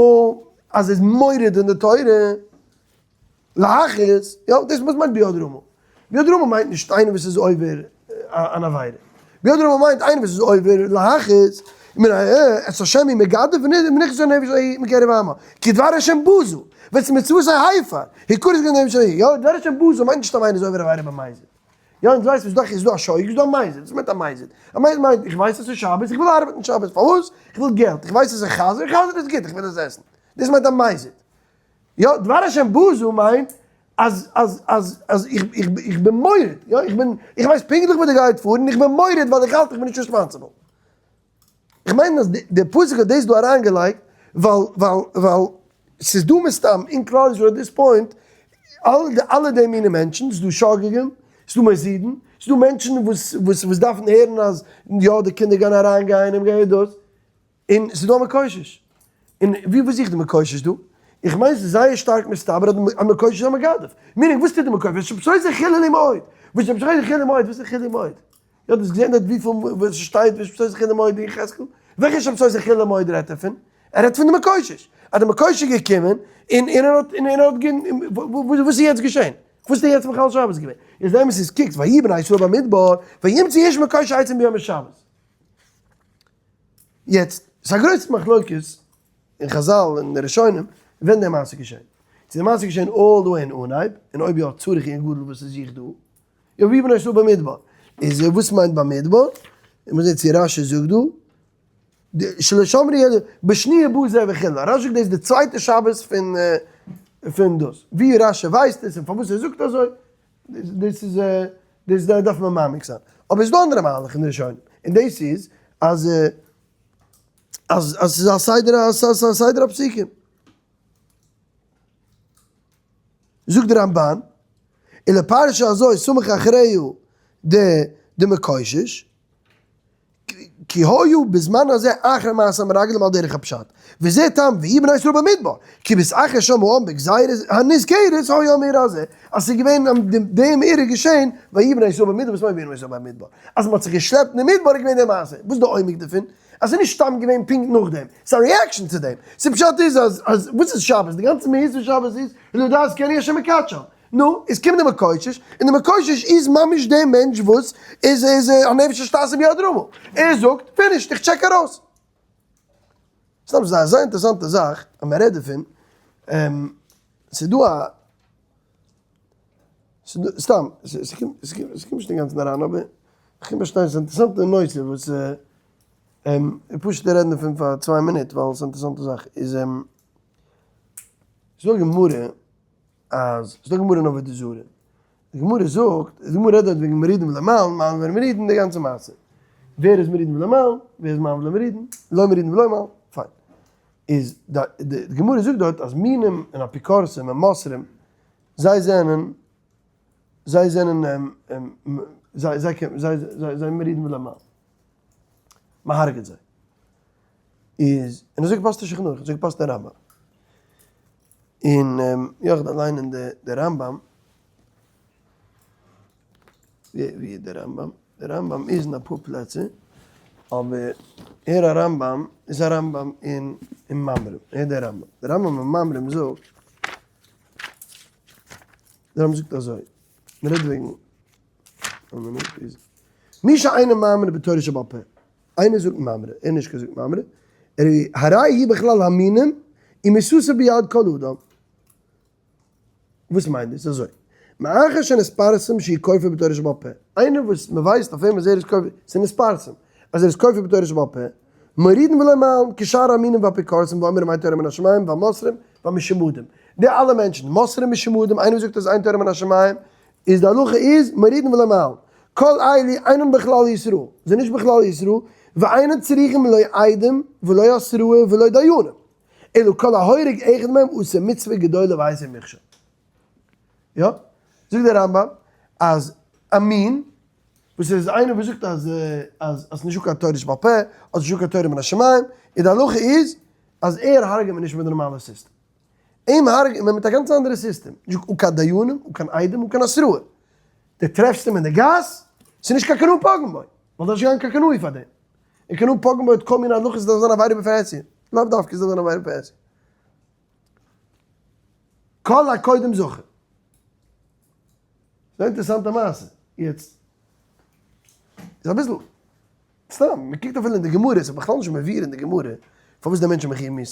אז ער איז מורד אין די תורה. להכעיס, יא, דאס וואס מיינט ביד רמה? ביד רמה מיינט נישט איינער וואס איז עובר אן עבירה. ביד רמה מיינט איינער וואס איז עובר להכעיס. את השם היא מגדף ונכנס הנפש ההיא מקרב עמה, כי דבר השם בזו, ואת מצוות הפר, הכרת גדול הנפש ההיא, יא, דבר השם בזו מיינט נישט סתם איינער איז עובר עבירה במזיד. יא, אונז ווייסן ס'איז דא איז דא א שוגג איז דא א מזיד, וואס מיינט א מזיד? א מזיד מיינט איך ווייס אז ס'איז שבת איך וויל ארבעטן שבת, פארוואס? איך וויל געלט, איך ווייס אז ס'איז חזיר, חזיר איז גוט איך וויל עס עסן, דאס מיינט א מזיד. יא, דבר השם בזו מיינט אז אז אז אז איך איך איך בין מורד, יא, איך בין איך ווייס פונקטליך וואס דא גייט פאר און איך בין מורד ווייל איך האלט איך בין נישט responsible. איך מיין אז די פסוק האט דאס דא אריינגעלייגט ווייל ווייל ווייל ס'איז דא מסתם אין כלל ישראל at this point אלע די אלע די מיני מענטשן, ס'איז דא שוגגים, ס'איז דא מזידים, ס'איז דא מענטשן וואס וואס וואס דארפן הערן אז יא די קינדער גייען אריינגיין און גייען דאס, און ס'איז דא א מקושש. און ווי וואס זוכט די מקושש דא? איך מיין ס'איז זייער שטארק מסתבר אז א מקושש איז א מגדף. meaning וואס טוט די מקושש? שבתותי חיללו מאוד. וואס שבתותי חיללו מאוד? וואס איז חיללו מאוד? יא דו האסט געזען דארט וויפיל וואס ס'שטייט ושבתותי חיללו מאוד אין יחזקאל? וועלכע שבתותי חיללו מאוד רעדט ער פון? ער רעדט פון די מקושש. אז די מקושש איז געקומען און און ער האט און ער האט גע וואס איז יעצט געשען? וואס איז יעצט מחלל שבת געווען? איז די אמת איז קוקט ויהי בני ישראל במדבר וימצאו איש מקושש עצים ביום השבת. יעצט, ס'איז א גרויסע מחלוקת אין חזל און די ראשונים ווען די מעשה איז געשען. צו די מעשה איז געשען all the way אין אנהייב, און אויב יא צריך עיון גדול וואס איז זיך דא. יא ויהי בני ישראל במדבר. איז וואס מיינט במדבר? און מ'זעט צו רשי זאגט דא, שלא שמרו אלא בשניה בא זה וכו'. רשי זאגט דאס איז די צווייטע שבת פון פון דאס. ווי רשי ווייסט עס און פארוואס ער זאגט אזוי, דאס איז דאס דארף מען מעמיק זיין. אבער עס איז דא אנדערע מהלך אין די ראשונים, און דאס איז אז אז אז ס'איז א סדר א סדר הפסוקים. זאגט די רמבן, און לפרשה הזאת סמך אחריו די די מקושש, כי היו בזמן הזה אחרי מעשה המרגלים על דרך הפשט, וזה טעם ויהי בני ישראל במדבר, כי בסך שם העם בגזירת הנזכרת היה המאורע הזה, אז ס'איז געווען די מאורע איז געשען ויהי בני ישראל במדבר, וואס מיינט ויהי בני ישראל במדבר? אז מ'האט זיך געשלעפט אין די מדבר איז געווען די מעשה, וואס איז די עומק דערפון? אז ס'איז נישט סתם געווען פונקט נאכדעם, ס'איז א reaction צו דעם, ס'פשט איז אז אז וואס איז שבת? די גאנצע מהות פון שבת איז לדעת כי אני השם מקדשם, נו, עס קומט די מקושש, און די מקושש איז ממש דער מענטש וואס איז איז א נפש אשר תעשה ביד רמה. ער זאגט, finished, איך check ארויס. סתם ס'איז א זייער אינטערעסאנטע זאך אז מען רעדט דערפון, ס'איז דא א, ס'איז דא, סתם, ס'קומט ס'קומט נישט אינגאנצן אריין אבער איך קען פארשטיין ס'איז א אינטערעסאנטע נושא וואס פשוט רעדן דערפון פאר צוויי מינוט ווייל ס'איז א אינטערעסאנטע זאך, איז ס'איז דא א גמרא אז ס'איז דא גמרא אין עבודה זרה, די גמרא זאגט, די גמרא רעדט דארט וועגן מורידין ולא מעלין, מעלין ולא מורידין, די גאנצע מעשה. ווער איז מורידין ולא מעלין, ווער איז מעלין ולא מורידין, לא מורידין ולא מעלין, פיין. איז די גמרא זאגט דארט אז מינים און אפיקורסים און מוסרים, זיי זענען, זיי זענען, זיי זיי זיי זיי מורידין ולא מעלין. מ'הרג'עט זיי. איז, און אזוי געפאסט אין שולחן ערוך, אזוי געפאסט אין רמב ם. און יא איך דארף ליינען די רמב ם, ווי איז די רמב ם? די רמב ם איז אין אפאר פלעצער, אבער ער א רמב ם איז א רמב ם אין ממרים, הער די רמב ם, די רמב ם אין ממרים זאגט, די רמב ם זאגט אזוי, מען רעדט וועגן, מי שאינו מאמין בתורה שבעל פה, איינער זאגט ממרא, ער נישט געזאגט ממרא, ער הרי היא בכלל המינים ומיתתה ביד כל אדם. וואס מיינט דאס? אזוי, מאחר שנתפרסם שהוא כופר בתורה שבעל פה, איינער וואס מען ווייסט אויף אים אז ער איז כופר, ס'איז נתפרסם אז ער איז כופר בתורה שבעל פה, מורידין ולא מעלין, כשאר המינים והאפיקורסים ואומרים אין תורה מן השמים והמוסרים והמשומדים. די אלע מענטשן, מוסרים משומדים, איינער וואס זאגט אז אין תורה מן השמים, איז די הלכה איז מורידין ולא מעלין, כל אלו אינן בכלל ישראל, זענען נישט בכלל ישראל, ואינן צריכים לא עדים ולא התראה ולא דיינים, אלא כל ההורג אחד מהם עושה מצוה גדולה והסיר מכשול. יא, זאגט דער רמב ם אז א מין, וואס איז איינער וואס זאגט אז אז אז נישטא קיין תורה שבעל פה, אדער נישטא קיין תורה מן השמים, און די הלכה איז אז ער הרג'עט מען נישט מיט די נארמאלע סיסטעם. אים הרג'עט מען מיט א גאנץ אנדערע סיסטעם, נישט אן קיין דיינים, אן קיין עדים, אן קיין התראה. די טרעפסט אים אין די גאס, ס'איז נישט קיין קנאו פוגעים בו, ווייל דארף נישט גיין קיין קנאי פאר דעם. און קנאו פוגעים בו האט כל מיני הלכות ס'דארף זיין עבירה בפרהסיא, לאו דווקא ס'דארף זיין עבירה בפרהסיא. כל הקודם זכה. ס'איז א אינטערעסאנטע מעשה. יעצט, איז אביסל. סתם, מען קוקט אפילו אין די גמרא, ס'איז בכלל נישט מבואר אין די גמרא פארוואס דער מענטש איז מחויב מיתה.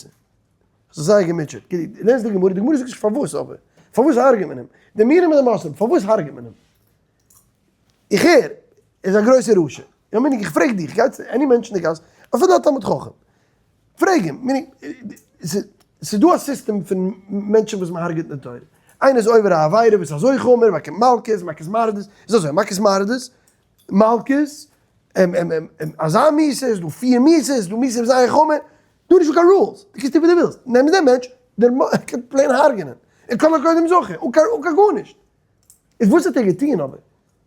ס'איז זייער געמוטשעט. כאילו, דו לערנסט די גמרא, די גמרא זאגט נישט פארוואס אבער. פארוואס הרג'עט מען אים? די מינים און די מוסרים, פארוואס הרג'עט מען אים? איך הער, ער איז א גרויסער רשע. יא מיין איך, איך פרעג דיך, גיי צו any מענטש אין די גאס, אפילו א תלמיד חכם, פרעג אים, מיין איך, ס'איז דא א סיסטעם פון מענטשן וואס מ'הרג'עט אין די תורה. איינער איז עובר א עבירה וואס איז אזוי חמור, באקומט מלקות, מכות מרדות, איז אזוי, מכות מרדות, מלקות, אזא מיתה, איז דא פיר מיתות, איז דא מיתות וואס זייער חמור, דא איז נישטא קיין rules, דו קענסט טון וואס דו ווילסט, נעם דעם מענטש, דער קען plain הרג'נען, און כל הקודם זכה, אן קיין גארנישט. איז וואס האט ער געטון אבער? ער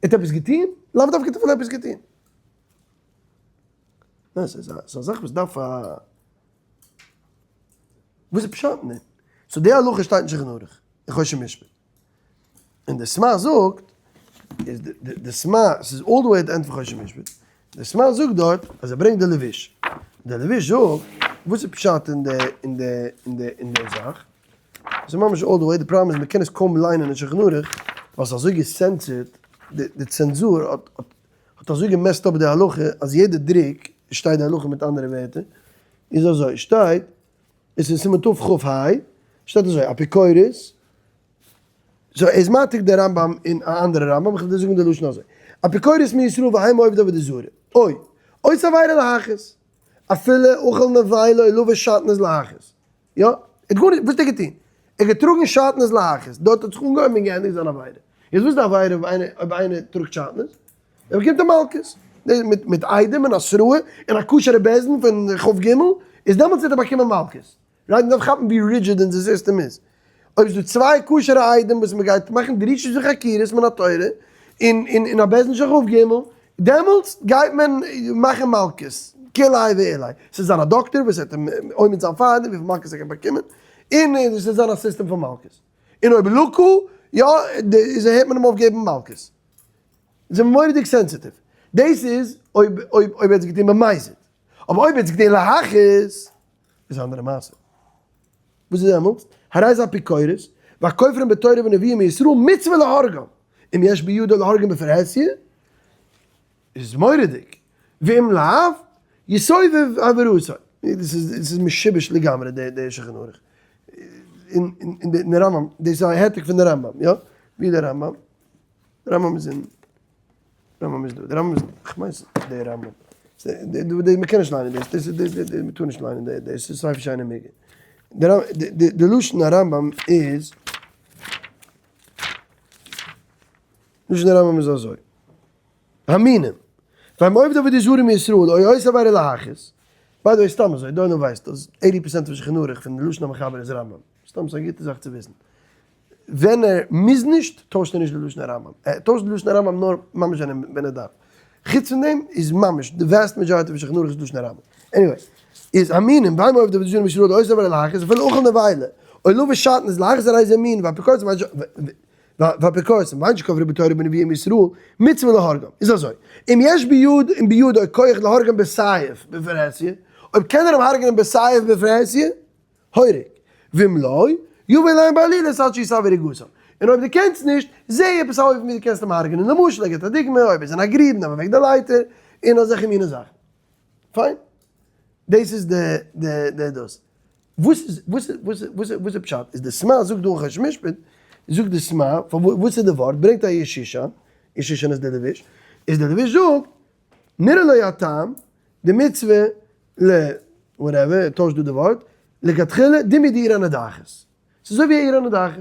האט עפעס געטון? לאו דווקא האט ער עפעס געטון. ניין, ס'איז א זאך וואס דארף א. וואס איז פשט אין דעם? so די הלכה שטייט אין שולחן ערוך, אין חושן משפט. און די סמ"ע זאגט, איז די סמ"ע, ס'איז all the way at the end פון חושן משפט, די סמ"ע זאגט דארט אז ער ברענגט די לבוש. די לבוש זאגט, וואס איז פשט אין די אין די אין די אין די זאך? ס'איז ממש all the way, די פראבלעם איז מ'קען עס קוים ליינען אין שולחן ערוך, ווייל ס'איז אזוי געסענסערט, די צענזור האט האט אזוי גע messed up די הלכה אז יעדע דרוק שטייט די הלכה מיט אנדערע ווערטער, איז אזוי שטייט, עס איז סימן תכ"ה, שטייט אזוי אפיקורס, so ער איז מעתיק די רמב"ם אין א אנדערע רמב"ם, איך וועל דיר זאגן די לשון אזוי, אפיקורס מישראל והם עובדי עבודה זרה, אוי, עושה עבירה להכעיס, אפילו אכל נבילה או לבש שעטנז להכעיס, יא, ער האט גארנישט, וואס האט ער געטון? ער האט געטראגן שעטנז להכעיס, דארט האט זיך אנגעהויבן און געענדיגט זיין עבירה. יעצט וואס איז די עבירה אויב איינער אויב איינער טראגט שעטנז? ער באקומט א מלקות, מיט מיט עדים און התראה און א כשר'ע בית דין פון כ"ג, איז דעמאלטס וועט ער באקומען מלקות. right? מ'דארף כאפן ווי rigid אונזער סיסטעם איז. אויב איז דא צוויי כשר'ע עדים וואס מ'גייט מאכן דרישות וחקירות מן התורה, און און און א בית דין של כ"ג, דעמאלטס גייט מען מאכן מלקות, כולי ואולי, ס'זאל זיין א דאקטער וואס וועט אים עומד זיין פארדעם וויפיל מלקות ער קען באקומען, און עס זאל זיין א סיסטעם פון מלקות, און אויב לקה, יא, איז הערט מען אים אויף געבן מלקות. זיי זענען מורא'דיג sensitive. דאס איז אויב אויב אויב ער האט עס געטון במזיד. אבער אויב ער האט עס געטון להכעיס, איז א אנדערע מעשה. וואס איז דעמאלטס? הרי זה אפיקורס, והכופרים בתורה ונביאים מישראל מצוה להורגם, אם יש בידו להורגם בפרהסיא, איז מורא'דיג, ואם לאו, יסובב עבירותו. דאס איז דאס איז משובש לגמרי די די שולחן ערוך. אין אין די רמב"ם, דאס איז א העתק פון די רמב"ם, יא? ווי איז די רמב"ם? די רמב"ם איז אין רמב"ם איז דא, די רמב"ם איז, כ'מיין ס'איז די רמב"ם. די מ'קען נישט ליינען דאס, דאס איז דאס מ'טאר נישט ליינען די דאס איז ספר שאינו מוגה. די די לשון הרמב"ם איז, לשון הרמב"ם איז אזוי, המינים, והם עובדי עבודה זרה מישראל, או עושי עבירה להכעיס, by the way סתם אזוי, דער עולם ווייסט אז eighty percent פון שולחן ערוך פון לשון המחבר איז רמב"ם, סתם ס'איז א גוטע זאך צו וויסן. ווען ער מוז נישט, טוישט ער נישט די לשון הרמב"ם. ער טוישט די לשון הרמב"ם נאר ממש ווען ער דארף. חוץ פון דעם איז ממש די vast majority פון שולחן ערוך איז לשון הרמב"ם. anyway, איז המינים, והם עובדי עבודה זרה מישראל או עושי עבירה להכעיס, אפילו אכל נבילה, או לבש שעטנז להכעיס הרי זה מין, ואפיקורסים ואפיקורסים, ואין שכופרים בתורה ובנביאים מישראל, מצוה להורגם. איז אזוי, אם יש ביד אם בידו כח להורגם בסייף בפרהסיא, אויב קען ער אים הרג'נען בסייף בפרהסיא, הורג, ואם לא, יבא אליהם בעלילות עד שיסב הריגתם. און אויב דו קענסט נישט, זע עפעס א אופן ווי דו קענסט אים הרג'נען, למשל ער גיבט א דוגמא, אויב ער איז אין א גריב נעם אוועק די לייטער, און אזעלכע מיני זאכן. פיין. דאס איז די די די דאס. וואס איז וואס איז וואס איז וואס איז וואס איז פשט? איז די סמ"ע זאגט דא אין חושן משפט, זאגט די סמ"ע, וואס איז די ווארט? ברענגט א ישישן, ישישן איז די לבוש, איז די לבוש זאגט, נראה לו הטעם, די מצוה ל whatever, ער טוישט דא די ווארט, לכתחילה דומיא דעיר הנידחת. ס'איז אזוי ווי עיר הנידחת.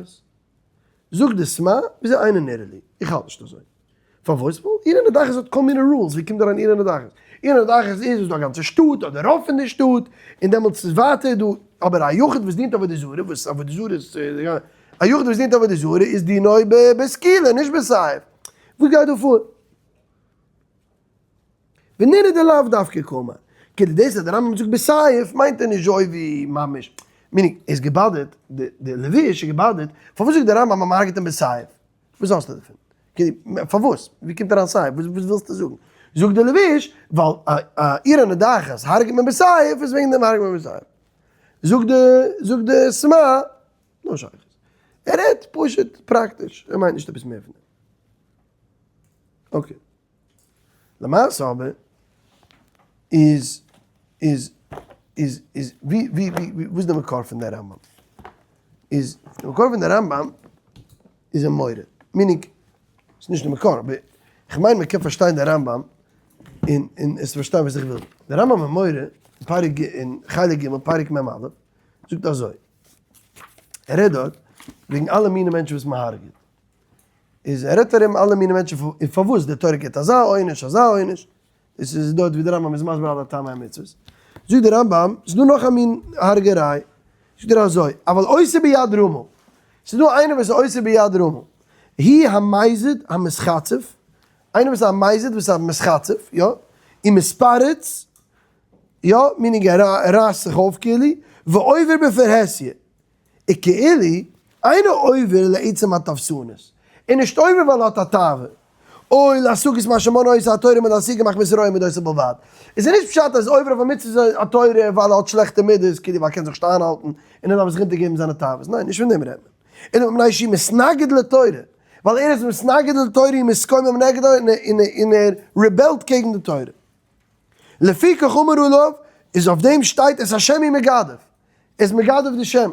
זאגט די סמ"ע, וויאזוי אינו נראה לי? איך האלט נישט אזוי. פארוואס? ווייל עיר הנידחת האט כל מיני rules, ווי קומט אריין עיר הנידחת? עיר הנידחת איז איז דא א גאנצע שטאט אדער רוב פון די שטאט, און דעמאלטס איז ווייטער דא, אבער א יחיד וואס דינט עבודה זרה, וואס עבודה זרה איז, א יחיד וואס דינט עבודה זרה איז דינו בסקילה נישט בסייף. וואס גייט דא פאר? ונראה דלאו דווקא קאמר. כאילו דאס אז די רמב"ם זאגט בסייף מיינט ער נישט אזוי ווי ממש. meaning, ער איז געבאדערט, די לבוש איז געבאדערט, פארוואס זאגט די רמב"ם אז מ'הרג'ט אים בסייף? וואס האסטו דערפון? כאילו, פארוואס? ווי קומט אריין סייף? וואס ווילסטו זאגן? זאגט די לבוש, ווייל א עיר הנידחת הרג'ט מען בסייף, איז וועגן דעם הרג'ט מען בסייף. זאגט די, זאגט די סמ"ע, no שייכות. ער רעדט פשוט פראקטיש, ער מיינט נישט עפעס מער פון דעם. okay. למעשה אבער. איז איז איז איז ווי ווי ווי וואס איז די מקור פון די רמב ם? איז די מקור פון די רמב ם איז אין מורה, meaning ס'איז נישט די מקור אבער כ'מיין מ'קען פארשטיין די רמב ם און און עס פארשטיין וואס איך וויל. די רמב ם אין מורה אין פרק ג אין חלק ג' פרק מ א זאגט אזוי, ער רעדט דארט וועגן אלע מיני מענטשן וואס מ'הרג'עט, איז ער רעדט ארום אלע מיני מענטשן און פארוואס די תורה גיבט אזא עונש אזא עונש, עס איז דארט ווי די רמב ם איז מסביר אלע טעמי המצוות, זאגט די רמב ם ס'איז דא נאך א מין הרג'עריי, זאגט ער אזוי, אבל עושה ביד רמה, ס'איז דא איינער וואס איז עושה ביד רמה, הוא המזיד המתחצף, איינער וואס איז א מזיד וואס איז א מתחצף, יא, און מתפרץ, יא, meaning ער רייסט זיך אויף כאילו, ועובר בפרהסיא, וכאילו אינו עובר לעצם התאוותנות, און נישט עובר ווייל ער האט א תאווה, או להשגת מה שמנעה אותו התורה מלהשיגה מחמת רוע מדותיו בלבד. עס איז נישט פשט אז עובר אויף א מצוות התורה ווייל ער האט שלעכטע מידות, כאילו ווייל ער קען זיך נישט איינהאלטן און ער דארף זיך אונטערגעבן זיינע תאוות, ניין נישט פון דעם רעדט מען, אלא מפני שהוא מתנגד לתורה, ווייל ער איז מתנגד לתורה ומתקומם נגדה און ער rebel ט קעגן די תורה. לפיכך אמר עליו, איז אויף דעם שטייט את השם הוא מגדף, ער איז מגדף די שם.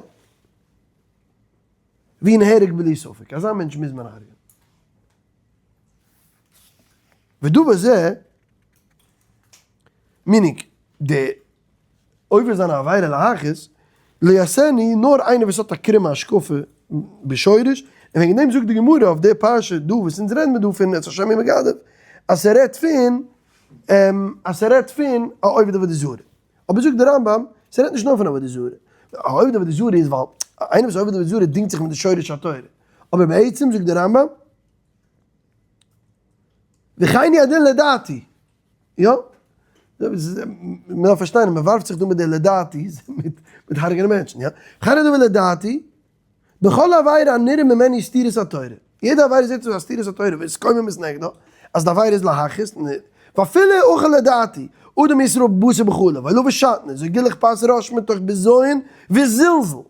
והוא נהרג בלי ספק, אזא מענטש מוז מען הרג'ענען. ודבר זה, meaning, די עובר זיין א עבירה להכעיס, לא יעשנו נאר איינער וואס האט א קרומע השקפה בשורש, און וועגן דעם זאגט די גמרא אויף די פרשה דא וואס אונז רעדן מיר דא פון את השם הוא מגדף, אז ס'רעדט פון אז ס'רעדט פון א עובד עבודה זרה. אבער זאגט די רמב ם, ס'רעדט נישט נאר פון עבודה זרה. א עובד עבודה זרה איז ווייל איינער וואס עובד עבודה זרה דינגט זיך מיט די שורש התורה. אבער בעצם זאגט די רמב ם, וכן הוא הדין לדעתי. יא, מען דארף פארשטיין אז מען ווארפט זיך דא מיט די לדעתי, מיט הרג'נען מענטשן, יא. וכן הדבר לדעתי, בכל עבירה הנראה ממנו סתירת התורה, יעדע עבירה זעט אויס א סתירת התורה והתקוממות נגדה, אז די עבירה איז להכעיס, ואפילו אוכל לדעתי, אדם ישראל בשר בחלב, ולבש שעטנז, וגילח פאת ראש מתוך בזיון וזלזול.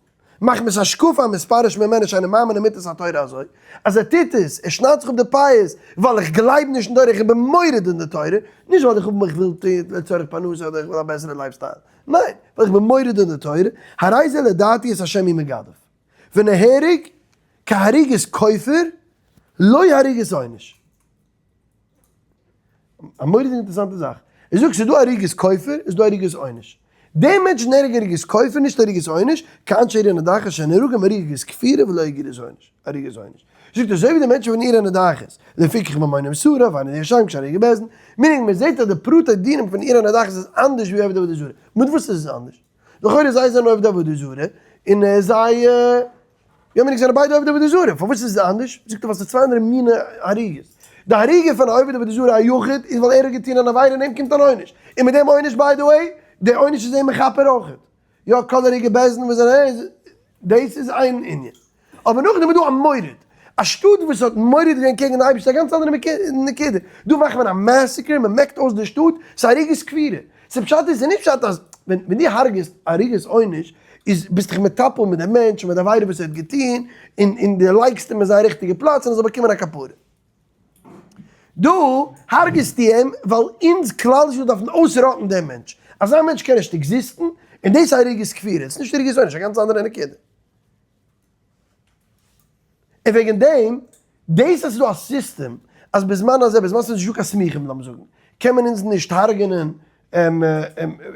מחמת השקפה המתפרש ממנו שאינו מאמין לאמיתת התורה אזוי אז ער טוט עס, ער שניידט זיך אפ די פאות ווייל איך גלייב נישט אין תורה, איך בין מורד אין די תורה, נישט ווייל איך האב איך וויל טון לצורך פרנסה אדער איך וויל א בעסערע life style, ניין, ווייל איך בין מורד אין די תורה, הרי זה לדעתי את השם הוא מגדף. ונהרג כהריגת כופר, לא הריגת עונש. א מורא'דיגע אינטערעסאנטע זאך. ער זאגט ס'איז דא הריגת כופר, איז דא הריגת עונש. דער מענטש נהרג הריגת כופר, נישט הריגת עונש, כאנשי עיר הנידחת שנהרגים הריגת כפירה ולא הריגת עונש. הריגת עונש. זאגט אזוי ווי די מענטשן פון עיר הנידחת, לפיכך ממונים שרף, ואינו ישן כשהריגת בית דין. meaning מען זעט אז די פרטי דינים פון עיר הנידחת איז אנדערש ווי עובדי עבודה זרה. מיט וואס איז עס אנדערש? לכאורה זיי זענען עובדי עבודה זרה, און זיי. יא meaning זענען ביידע עובדי עבודה זרה, פארוואס איז עס אנדערש? זאגט ער ווייל ס'איז צוויי אנדערע מיני הריגות. די הריגה פון א עובד עבודה זרה א יחיד איז ווייל ער האט געטון אן עבירה און אים קומט אן עונש. און מיט דעם עונש by the way, די עונש איז אים מכפר אויכעט. יא כל הרוגי בית דין וואס זענען דאס איז איין ענין. אבער נאכדעם איז דא א מורד. א שטאט וואס האט מורד געווען קעגן די אייבערשטער א גאנץ אנדערע נקודה. דא מאכט מען א massacre, מען מעקט אויס די שטאט, ס'איז הריגת כפירה. ס'איז פשט איז נישט פשט אז ווען דו הרג'סט הריגת עונש איז ביסט דיך מטפל מיט דעם מענטש און מיט די עבירה וואס ער האט געטון און און דו לייגסט אים אין זיין ריכטיגע פלאץ און ער זאל באקומען א כפרה. דא הרג'סטו אים ווייל אונז כלל ישראל דארפן אויסראטן דעם מענטש. אזא מענטש קען נישט exist ן און דאס איז הריגת כפירה. עס איז נישט הריגת עונש, א גאנץ אנדערע נקודה. און וועגן דעם, דאס אז ס'איז דא א סיסטעם אז בזמן הזה, בזמן ס'איז נישטא קיין סמיכים לאמיר זאגן, קען מען אונז נישט הרג'נען,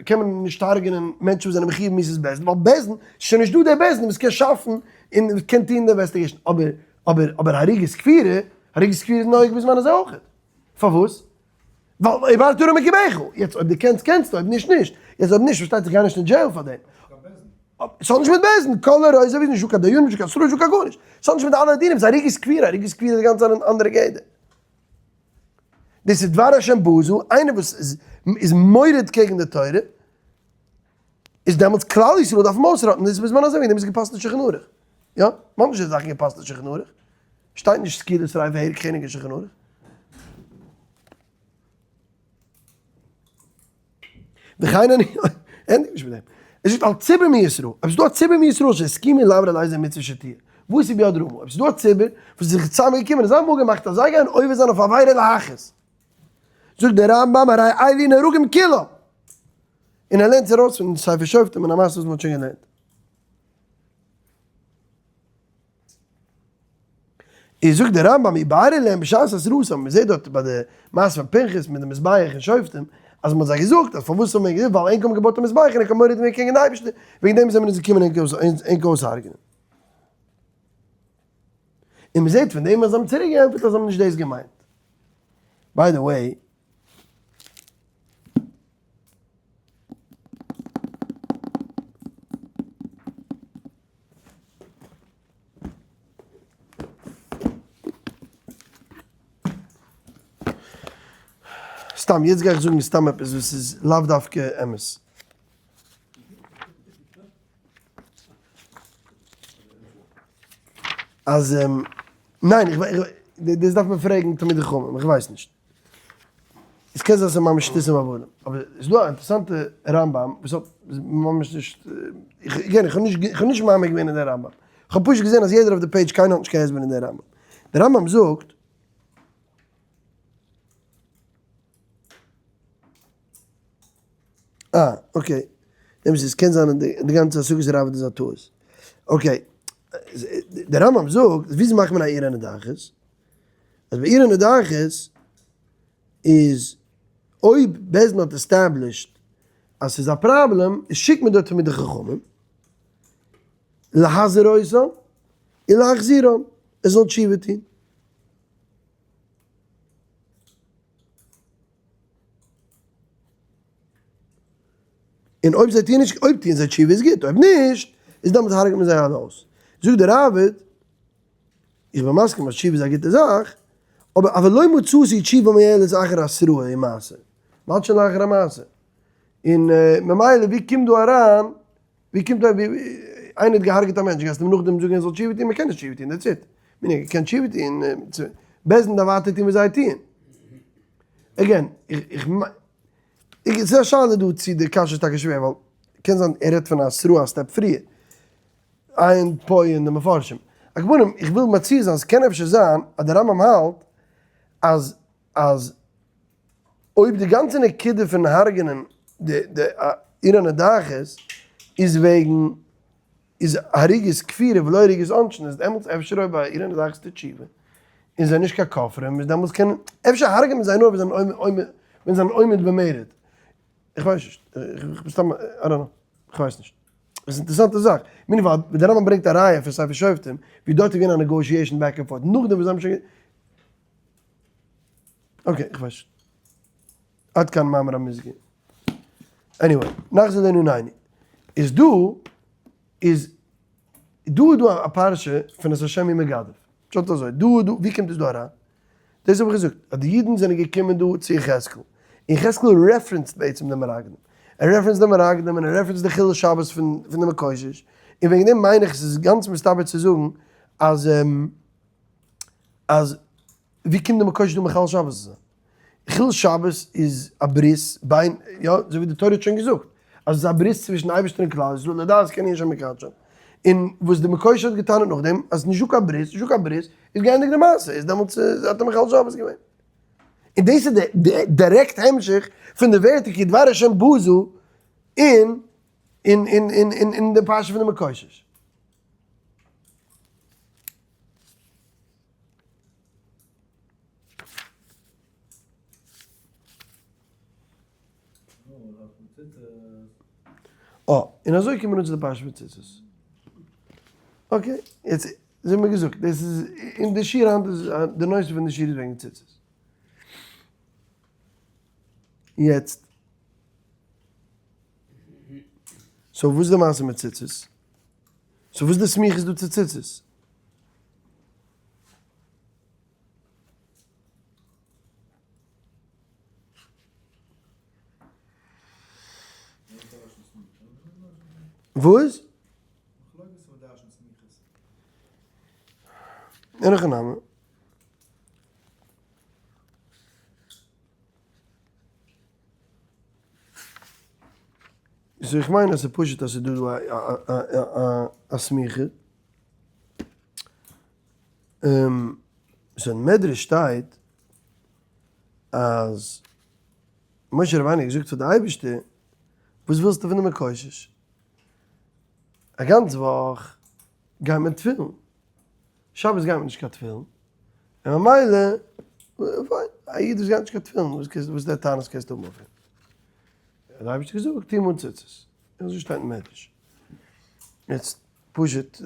קען מען נישט הרג'נען מענטשן וואס זענען מחיוב מיתת בית דין, ווייל בית דין, ס'איז שוין נישטא דער בית דין וואס קען שאפן און קען טון די investigation, אבער אבער אבער הריגת כפירה, הריגת כפירה איז נוהג בזמן הזה אויכעט. פארוואס? ווייל ובערת הרע מקרבך, יעצט אויב דו קענסט קענסטו, אויב נישט נישט, יעצט אויב נישט פארשטייט זיך גיי נישט אין jail פאר דעם. ס'האט נישט מיט בית דין, כל הרע איז נישט דא קיין דיין, נישט קיין שרף, נישט דא קיין גארנישט. ס'האט נישט מיט אלע דינים, ס'איז הריגת כפירה, הריגת כפירה איז גאנץ אן אנדערע גדר. דאס איז דבר השם בזה, איינער וואס איז איז מורד קעגן די תורה, איז דעמאלטס כלל ישראל דארף מען אויסראטן, דאס איז בזמן הזה וועגן דעם איז געפאסט אין שולחן ערוך. יא, מ'האט נישט די זאכן געפאסט אין שולחן ערוך. שטייט נישט סקילה שריפה הרג חנק אין שולחן ערוך. וכן אני, ענדיג נישט מיט דעם. עס זאגט על ציבור מישראל, אויב ס'איז דא א ציבור מישראל שהסכימו לעבור על איזה מצוה שתהיה, וואס איז ביד רמה, אויב ס'איז דא א ציבור וואס איז זיך צוזאמען געקומען און זיי האבן אפגעמאכט אז זיי גייען עובר זיין אויף עבירה להכעיס, זאגט דער רמב ם הרי אלו נהרגים כולם. און ער לערנט עס ארויס פון ספר שופטים און א מעשה וואס מען האט שוין געלערנט. איז זאגט דער רמב ם ובאר להם בשעת התראתם, מען זעט דארט ביי די מעשה פון פנחס מיט די מזבח און שופטים, אז מען האט זיי געזאגט אז פארוואס האט מען געזאגט ווייל ענק האבן געבויט א מזבח און ענק האבן מורד געווען קעגן די אייבערשטער, וועגן דעם זענען מיר אונז געקומען ענק אויסהרג'נען. און מען זעט פון דעם אז זיי האבן צוריק געענטפערט אז זיי האבן נישט דאס געמיינט. by the way. סתם, יעצט גיי איך זאגן סתם עפעס וואס איז לאו דווקא אמת. אז ניין, איך דאס דארף מען פרעגן תלמידי חכמים, איך ווייס נישט. עס קען זיין ס'איז ממש שטותים והבלים, אבער ס'איז דא א אינטערעסאנטע רמב ם וואס האט ממש נישט, again איך האב נישט איך האב נישט מעמיק געווען אין די רמב ם, איך האב פשוט געזען אז יעדער אויף די page קיינער האט נישט קיין הסבר אין די רמב ם, די רמב ם זאגט. אה, okay. אמת עס קען זיין די גאנצע השגת הראבד איז א טעות. okay. דער רמב ם זאגט, וויאזוי מאכט מען א עיר הנידחת? אז ביי עיר הנידחת איז אויב בית דין האט established אז ס'איז א פראבלעם, שיקט מען דארט תלמידי חכמים להזהיר אותם און להחזירם, עס זאל תשובה טון. און אויב זיי טוען נישט, אויב טוען זיי תשובה איז גוט, אויב נישט, איז דעמאלטס הרג'ט מען זיי אלע אויס. זאגט דער ראבד, איך בין מסכים אז תשובה איז א גוטע זאך, אבער אבל לא מצאתי תשובה מועלת אחר התראה ומעשה, מ'האלט שוין לאחר המעשה, און ממילא ווי קומט דא אריין ווי קומט אויב איינער האט געהארגעט א מענטש גייסטו אים נאכדעם זאגן ער זאל תשובה טון? מען קען נישט תשובה טון that's it. מען קען תשובה טון בית דין דארף ווייטער טון וואס זיי טוען. again איך איך ס'איז א שאלה דא צו די קשיא איז טאקע שווער ווייל קען זיין ער רעדט פון א התראה א step פריער. עיין פה אין די מפרשים. על כל פנים איך וויל מציע זיין ס'קען אפשר זיין אז די רמב ם האלט אז אז אויב די גאנצע נקודה פון הרג'נען די די עיר הנידחת איז וועגן איז הריגת כפירה ולא הריגת עונשין איז דעמאלטס אפשר אויב א עיר הנידחת טוט תשובה און זיי נישט קיין כופרים איז דעמאלטס קען אפשר הרג'ען מען זיי נאר ווען זיי זענען ווען זיי זענען עומד במרד איך ווייס נישט איך בין סתם I don't know איך ווייס נישט עס איז אינטערעסאנטע זאך meanwhile די רמב ם ברענגט א ראיה פון ספר שופטים ווי דארט איז געווען א negotiation back and forth נאכדעם וואס זיי האבן שוין okay, איך ווייס. עד כאן מאמר המוסגר. anyway, נחזור לענינינו. איז דא, איז, דא איז דא א פרשה פון את השם הוא מגדף. פשט אזוי, דא איז דא, ווי קומט עס דא אריין? דאס האב איך געזאגט, אז די אידן זענען געקומען דא צו יחזקאל, און יחזקאל reference ט בעצם די מרגלים. ער reference ט די מרגלים און ער reference ט די חילול שבת פון די מקושש, און וועגן דעם מיין איך עס איז גאנץ מסתבר צו זאגן אז אז ווי קומט די מקושש דא מחלל שבת צו זיין? חילול שבת איז א ברית בין, יא, אזוי ווי די תורה האט שוין געזאגט, אז עס איז א ברית צווישן אייבערשטער און כלל ישראל, לדעת כן יהיה שם מקדשם. און וואס די מקושש האט געטענה'ט נאכדעם, אז נישט דא קיין ברית, נישט דא קיין ברית, איז געענדיגט די מעשה, איז דעמאלטס האט ער מחלל שבת געווען. און דאס איז די דירעקט המשך פון די ווערטער כי דבר השם בזו אין אין אין אין אין די פרשה פון די מקושש. אה, און אזוי קומען אונז צו די פרשה פון ציצית. okay, יעצט, אזוי האט מען געזאגט, דאס איז, אין די שיעור היינט איז, די נושא פון די שיעור איז וועגן ציצית. יעצט, so וואס איז די מעשה מיט ציצית? so וואס איז די סמיכות דא צו ציצית? וואס? אין הכי נמי. so איך מיין אז ס'איז פשוט אז ס'איז דא דא א סמיכה. so אין מדרש שטייט אז משה רבינו האט געזאגט פאר די אייבערשטער. וואס ווילסטו פון די מקושש? א גאנץ וואך גייט מען תפילין, שבת גייט מען נישט קיין תפילין, און ממילא, פיין, א איד וואס גייט נישט קיין תפילין, וואס קענסטו, וואס די טענות קענסטו האבן אויף אים? האט דער אייבערשטער געזאגט, טו אים אן ציצית, און אזוי שטייט אין מדרש. יעצט, פשוט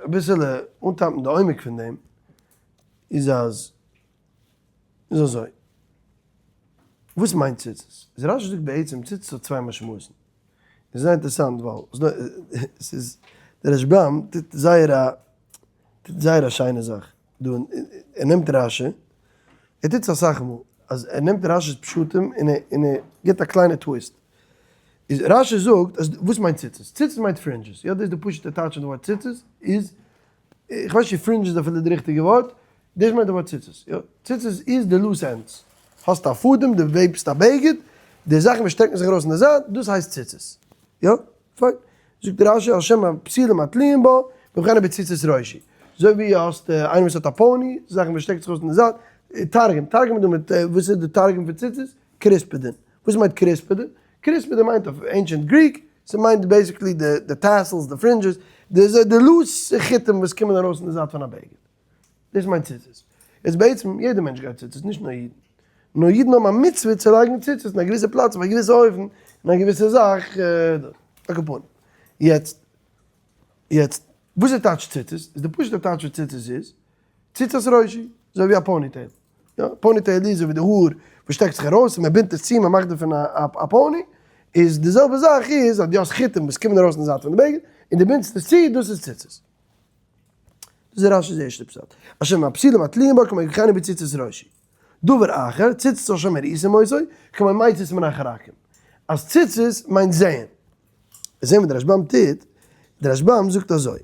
אביסעלע אנטאפן די עומק פון דעם, איז אז, איז אזוי, וואס מיינט ציצית? איז רשי זאגט בעצם ציצית האט צוויי משמעות'ן. איז זייער אינטערעסאנט ווייל ס'איז דער רשבם טוט זייער א טוט זייער א שיינע זאך דא ער נעמט רשי ער טוט עס אסאך מאל אז ער נעמט רשי'ס פשטים און ער און ער גיבט א קליינע twist איז רשי זאגט אז וואס מיינט ציצית? ציצית מיינט fringes יא דאס איז די פשוט'ע טייטש פון די ווארט ציצית איז איך ווייס נישט צו fringe איז אפילו די ריכטיגע ווארט, דאס מיינט די ווארט ציצית, יא, ציצית איז די loose ends, האסט א פאדעם, דו וועבסט א בגד, די זאכן וואס שטעקן זיך ארויס אין די זייט, דאס הייסט ציצית, יא, פיין, זאגט רשי על שם הפתילים התלויים בה, בבחינת בציצית ראשי, אזוי ווי האסט איינער וואס האט א pony, זאכן וואס שטעקט זיך ארויס אין די זייט, תרגום, תרגום איז דא מיט, וואס איז די תרגום פון ציצית? כרספדין, וואס מיינט כרספדין? כרספדין מיינט אויף ancient Greek, ס'מיינט basically די tassels, די fringes, די loose חוטים וואס קומען ארויס אין די זייט פון א בגד. דאס מיינט ציצית. איז בעצם יעדער מענטש גייט ציצית, נישט נאר אידן. נאר אידן האבן א מצוה צו לייגן ציצית אין א געוויסע פלאץ, אויף א געוויסע אופן, אין א געוויסע זאך, על כל פנים. יעצט, יעצט, וואס איז טייטש ציצית? איז די פשוט'ע טייטש פון ציצית איז, ציצת ראשי, אזוי ווי א ponytail. יא, ponytail איז אזוי ווי די האר וואס שטעקט זיך ארויס און מען בינדט עס צו, מען מאכט דערפון א pony, איז די זעלבע זאך איז אז דו האסט חוטים וואס קומען ארויס אין די זייט פון די בגד, און דו בינדסט עס צו, דאס איז ציצית. דאס איז רשי'ס ערשטע פשט. על שם הפתילים התלויים בה כמו כן בציצית ראשי. דבר אחר, ציצית על שם וראיתם אותו, כמו מציץ מן החרכים. אז ציצית מיינט זעהן. זעהן וואס דער רשבם טוט, דער רשבם זאגט אזוי,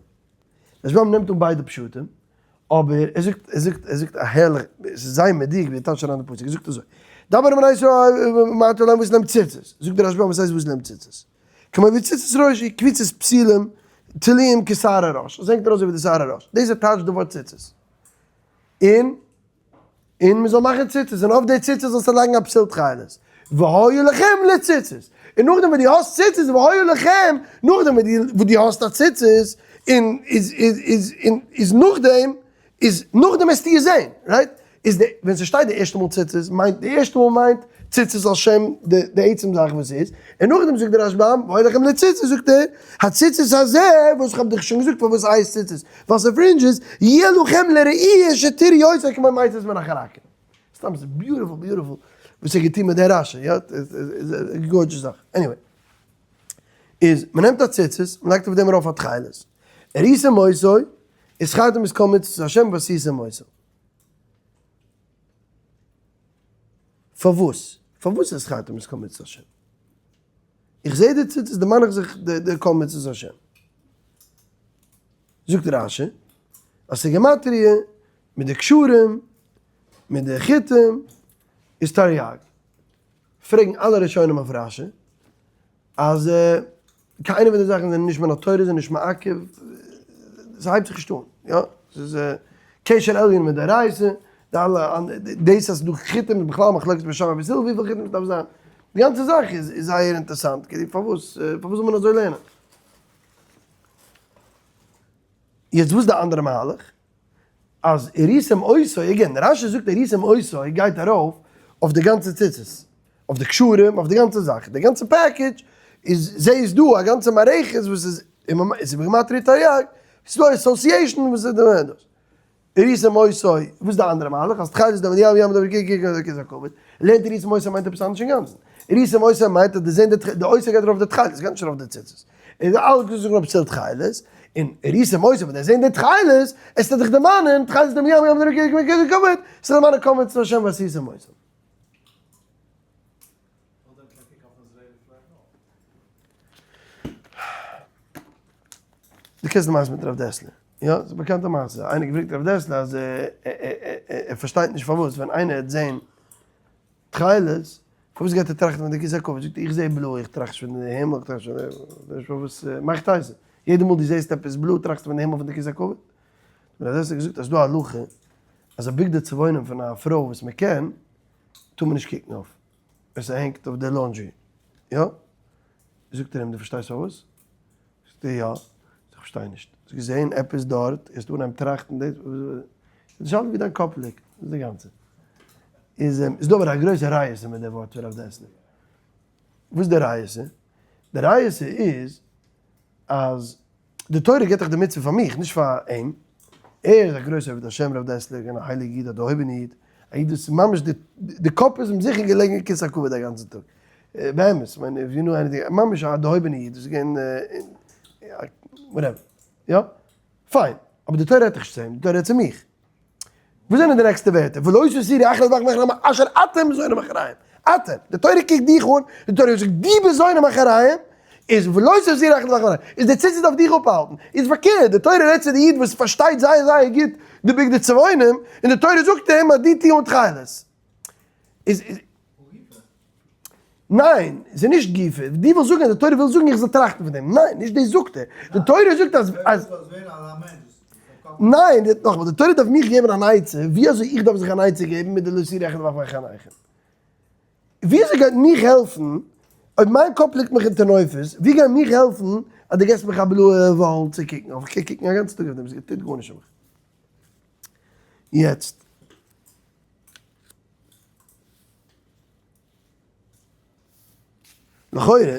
רשבם נעמט אן ביידע פשטים, אבער ער זאגט, ער זאגט, ער זאגט א הערליך, עס איז זייער מדויק ווי ער טייטשט אריין די פסוק, ער זאגט אזוי, דבר בני ישראל מה אתה להם וואס נעמט ציצית, זאגט דער רשבם וואס הייסט וואס נעמט ציצית, כמו ווי ציצית ראשי, קביצת פתילים, תלויים כשער הראש, עס הענגט ארויס אזוי ווי די שער הראש, דאס איז טייטש די ווארט ציצית, און. און מען זאל מאכן ציצית, און אויף די ציצית זאלסטו לייגן א פתיל תכלת, והיו לכם לציצית, און נאכדעם ווען דו האסט ציצית, והיו לכם, נאכדעם ווען דו האסט א ציצית, און איז איז איז און איז נאכדעם, איז נאכדעם וועסטו עס זען, right? איז די, ווען ס'שטייט די ערשטע מאל ציצית, מיינט די ערשטע מאל מיינט ציצית על שם די די עצם זאך וואס איז, און נאכדעם זאגט דער רשבם, והיו לכם לציצית, זאגט ער, הציצית הזה, וואס כ'האב דיך שוין געזאגט פארוואס ס'הייסט ציצית, ווייל ס' fringes, יהיה לכם לראי' שתראו אותו כמו מציץ מן החרכים. סתם ס'איז beautiful beautiful וואס ער האט געטון מיט די רשי, יא, איז א gorgeous זאך. Anyway. איז מ'נעמט א ציצית, מ'לייגט אויף דעם ארויף א תכלת. וראיתם אותו, וזכרתם את כל מצוות השם ועשיתם אותם. פארוואס? פארוואס וזכרתם את כל מצוות השם? איך זע די ציצית דערמאן איך זיך די כל מצוות השם. זאגט רשי אז ס'גימטריא מיט די קשרים מיט די חוטים איז תריג. פרעגן אלע ראשונים אויף רשי אז קיינע פון די זאכן זענען נישט מן התורה זענען נישט מעכב, ס'הייבט זיך נישט אן, יא, ס'איז קשר עליון מדאורייתא, די אלע דאס אז ס'דא חוטים איז בכלל מחלוקת בית שמאי ובית הלל וויפיל חוטים ס'דארף זיין, די גאנצע זאך איז זייער אינטערסאנט, כאילו פארוואס פארוואס זאל מען אזוי לערנען? יעצט וואס איז די אנדערע מהלך? אז וראיתם אותו, again, רשי זאגט וראיתם אותו גייט ארויף אויף די גאנצע ציצית, אויף די קשרים, אויף די גאנצע זאך, די גאנצע package איז, זע איז דא א גאנצע מערכת וואס איז, איז בגימטריא תריג, ס'איז דא association וואס איז דאס. וראיתם אותו, וואס איז די אנדערע מהלך? אז תכלת איז די ים ים דבר ק ק ק ק לערנט וראיתם אותו מיינט עפעס אנדערש אינגאנצן. וראיתם אותו מיינט אז די זען די אותו גייט ארויף די תכלת, גייט נישט ארויף די ציצית. איז אלע געזאגט אויף פתיל תכלת, און וראיתם אותו ווען ער זען די תכלת, עס טוט דיך דערמאנען, תכלת איז דעם ים ים דבר ק ק ק ק עס איז דערמאנען כל מצוות השם ועשיתם אותם. דו קענסט די מעשה מיט רב דעסלער? יא, ס'איז א באקאנטע מעשה. איינער האט געפרעגט רב דעסלער אז ער פארשטייט נישט פארוואס ווען איינער האט זעהן תכלת, פארוואס גייט ער טראכטן פון די כסא הכבוד? זאגט ער, איך זעה בלוי, איך טראכט נישט פון די הימל, איך טראכט נישט פון פארוואס מאכט אייזן? יעדע מאל דו זעהסט עפעס בלוי טראכסטו פון די הימל פון די כסא הכבוד? רב דעסלער האט געזאגט אז ס'דא א הלכה אז א בגדי צבעונים פון א פרוי וואס מ'קען טאר מען נישט קוקן אויף. ווען ס'הענגט אויף די laundry, יא? זאגט ער אים, דו פארשטייסט פארוואס? זאגט ער, יא. זאגט ער, איך פארשטיי נישט. האסט געזען עפעס דארט, גייסטו אנהייבן טראכטן דאס, נישט אלץ ווי דיין קאפ ליגט, דאס איז די גאנצע. איז איז דא אבער א גרויסע ריעותא מיט די ווארט פון רב דעסלער. וואס איז די ריעותא? די ריעותא איז אז די תורה גיבט דאך די מצוה פאר מיך, נישט פאר אים. ער איז א גרויסער עבד השם רב דעסלער, געווען א הייליגע איד, א דערהויבענע איד, א איד וואס ממש די די קאפ איז אים זיכער געלעגן אין כסא הכבוד א גאנצן טאג. באמת, כ'מיין if you know anything, ממש א דערהויבענע איד, וואס איז געווען whatever. יא? פיין. אבער די תורה רעדט דאך נישט צו אים, די תורה רעדט צו מיך. וואס זענען די נעקסטע ווערטער? ולא תתורו אחרי זבח מחרם אשר אתם זונים אחריהם. אתם. די תורה קוקט דיך אן, די תורה זאגט דו ביסט זונים אחריהם, איז ולא תתורו אחרי זבח מחרם, איז די ציצית דארף דיך אפהאלטן. איז פארקערט, די תורה רעדט צו די איד וואס פארשטייט זייער זייער גוט די בגדי צבעונים, און די תורה זאגט אים אז דו טו אן תכלת. איז. ניין, ס'איז נישט גופא, דו ווילסט זאגן אז די תורה וויל זאגן איך זאל טראכטן פון דעם, ניין, נישט דאס זאגט ער, די תורה זאגט אז אז ניין, נאכאמאל, די תורה דארף מיך געבן אן עצה ווי אזוי איך דארף זיך אן עצה געבן מיט די לא תתורו אחרי זבח מחניכם. ווי אזוי גייט מיך העלפן אויב מיין קאפ ליגט מיך אין טינופת, ווי גייט מיך העלפן אז דו געבסט מיך א בלויע wall צו קוקן אויף, איך קען קוקן א גאנצן טאג אויף דעם, ס'טוט גארנישט פאר מיך. יעצט. לכאורה,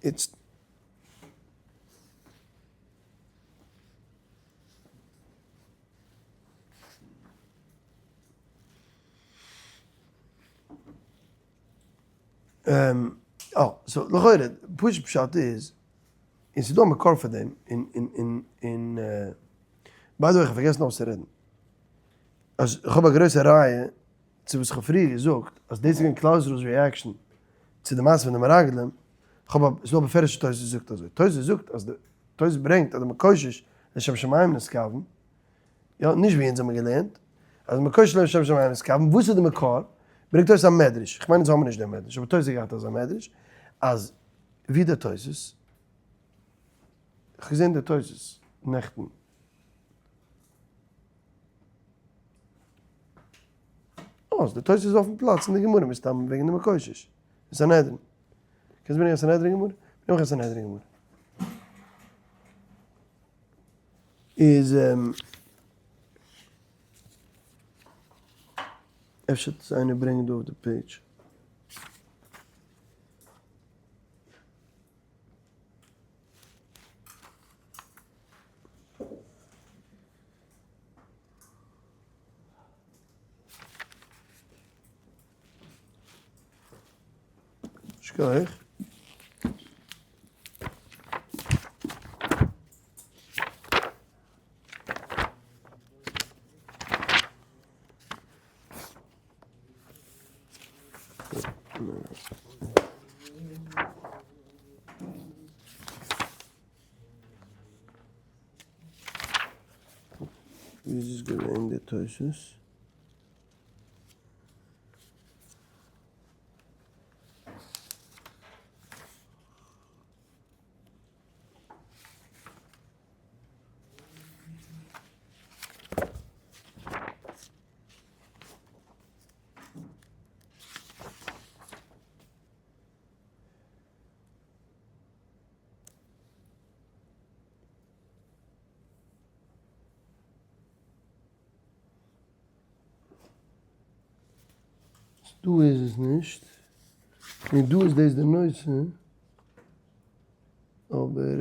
איצט, אה, so לכאורה, פשוט פשט איז, און ס'איז דא א מקור פאר דעם, אין, אין, אין, אין, by the way, כ'האב פארגעסן אויסצורעדן, אז כ'האב א גרויסע ראיה צו וואס כ'האב פריער געזאגט, אז דאס איז געווען כלל ישראל'ס reaction צו די מעשה פון די מרגלים, כ'האב א, ס'איז דא א בפירוש'ע תוס' וואס זאגט אזוי, תוס' זאגט אז די, תוס' ברענגט אז די מקושש לשם שמים נתכוון, יא, נישט ווי אונז האבן געלערנט, אז מקושש לשם שמים נתכוון, וואס איז די מקור? ברענגט תוס' א מדרש, כ'מיין אונז האבן נישט דעם מדרש, אבער תוס' האט געהאט אזא מדרש, אז ווי דער תוס'? כ'האב געזען די תוס' נעכטן. אה, די תוס' איז אויפן פלאץ אין די גמרא מסתם וועגן די מקושש. אין סנהדרין. קענסט ברענגען א סנהדרין גמרא? ברענג מיך א סנהדרין גמרא. איז אפשר וועט עס איינער ברענגען דא אויף די page. שכוח. ווי איז עס געווען די תוס'? דא איז עס נישט, און דא איז דאס די נושא, אבער.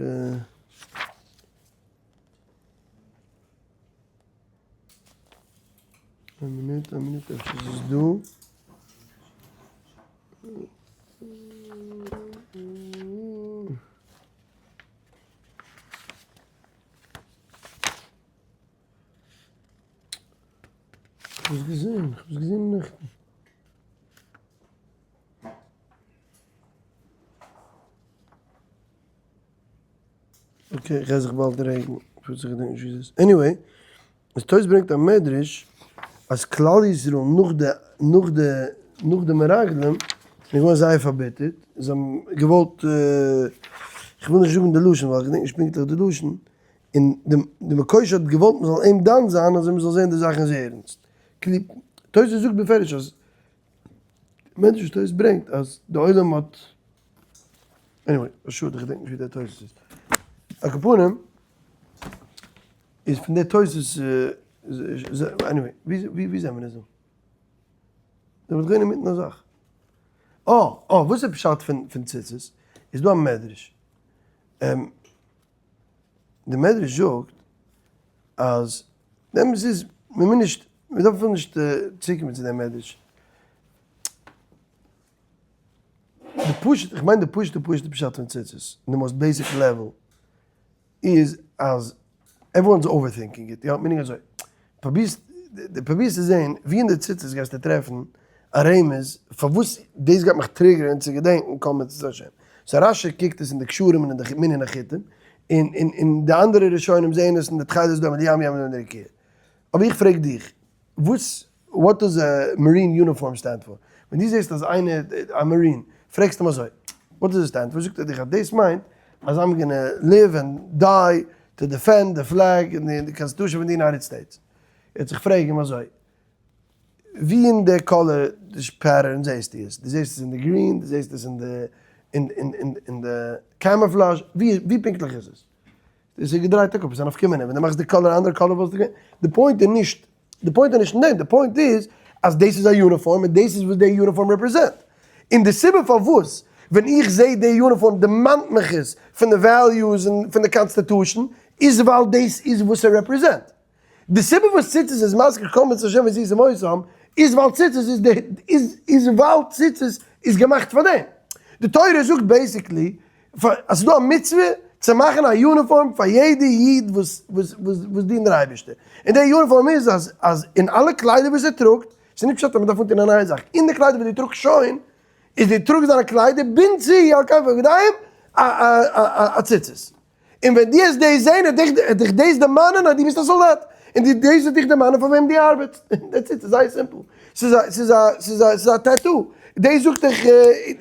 א מינוט, א מינוט, אפשר איז עס דא. כ'האב עס געזען, כ'האב עס געזען נעכטן. okay, איך גיי זיך באלד רעגן, פשוט איך געדענק נישט ווי ס'איז. anyway, אז תוס' ברענגט א מדרש אז כלל ישראל נאך די נאך די נאך די מרגלים זענען געווארן זייער פארביטערט, זיי האבן געוואלט, איך וויל נישט זאגן די לשון ווייל איך געדענק נישט פונקטליך די לשון, און די די מקושש האט געוואלט מ'זאל אים דן זיין אזוי מ'זאל זען די זאך איז ערנסט. תוס' זאגט בפירוש אז מדרש תוס' ברענגט אז די עולם האט. Anyway, א שאד איך געדענק נישט ווי דער תוס' איז. על כל פנים, איז פון דער תוס' anyway, ווי ווי זעמיר אונז דא? זעמיר דאך געווען אינמיטן א זאך. אה, אה, וואס איז פשט פון פון ציצית? איז דא א מדרש. די מדרש זאגט אז די אמת איז מען מוז נישט, מען דארף אפילו נישט צוקומען צו דעם מדרש. די פשוט, איך מיין די פשוטע פשוטע פשט פון ציצית, אין די most basic level, איז אז everyone's overthinking it, יא, meaning אזוי, פרובירסט, די פרובירסט צו זען ווי אין די ציצית גייסטו טרעפן א רמז פארוואס דאס גייט מיך trigger ען צו געדענקן כל מצות השם. So רשי קוקט עס אין די קשרים און אין די מנין החיטים, און און און די אנדערע ראשונים זעען עס אין די תכלת דומה לים ים און די רקיע. אבער איך פרעג דיך, וואס what does a marine uniform stand for? ווען דו זעסט אז איינער א marine, פרעגסט אים אזוי, what does it stand for? זאגט ער דיך אז דאס מיינט אז I'm gonna live and die to defend the flag און די constitution פון די United States. יעצט איך פרעג אים אזוי, ווי אין די color pattern זעסטו עס? דו זעסט עס אין די green? דו זעסט עס אין די אין די camouflage? ווי פונקטליך איז עס? דאס איז געדרייט א קאפ, עס איז א נפקא מינה, ווען דו מאכסט די color א אנדערע color וואלסטו געווען, די point איז נישט, די point איז נישט אין דעם, די point איז אז דאס איז א יוניפארם און דאס איז וואס די יוניפארם represent, און די סיבה פארוואס ווען איך זע די יוניפארם דערמאנט מיך עס פון די values און פון די constitution איז ווייל דאס איז וואס ער represent. די סיבה וואס ציצית איז מזכיר כל מצות השם ועשיתם אותם איז ווייל ציצית איז די איז איז ווייל ציצית איז געמאכט פאר דעם. די תורה זאגט basically פאר אז ס'איז דא א מצוה צו מאכן א יוניפארם פאר יעדע איד וואס וואס וואס וואס דינט דער אייבערשטער, און די יוניפארם איז אז אז אין אלע קליידער וואס ער טראגט, ס'איז נישט פשט אז מ'דארף אנטון א נייע זאך, אין די קליידער וואס דו טראגסט שוין, איז דו טראגסט דיינע קליידער בינד צו על כנפי בגדיהם א א א א ציצית. און ווען דו העסט דאס זען, העט דיך דאס דערמאנען אז דו ביסט א סאלדאט, און דו דאס וועט דיך דערמאנען פאר וועם דו ארבעטסט. That's it, ס'איז זייער simple. ס'איז א, ס'איז א, ס'איז א, ס'איז א tattoo. דאס זאגט דיך,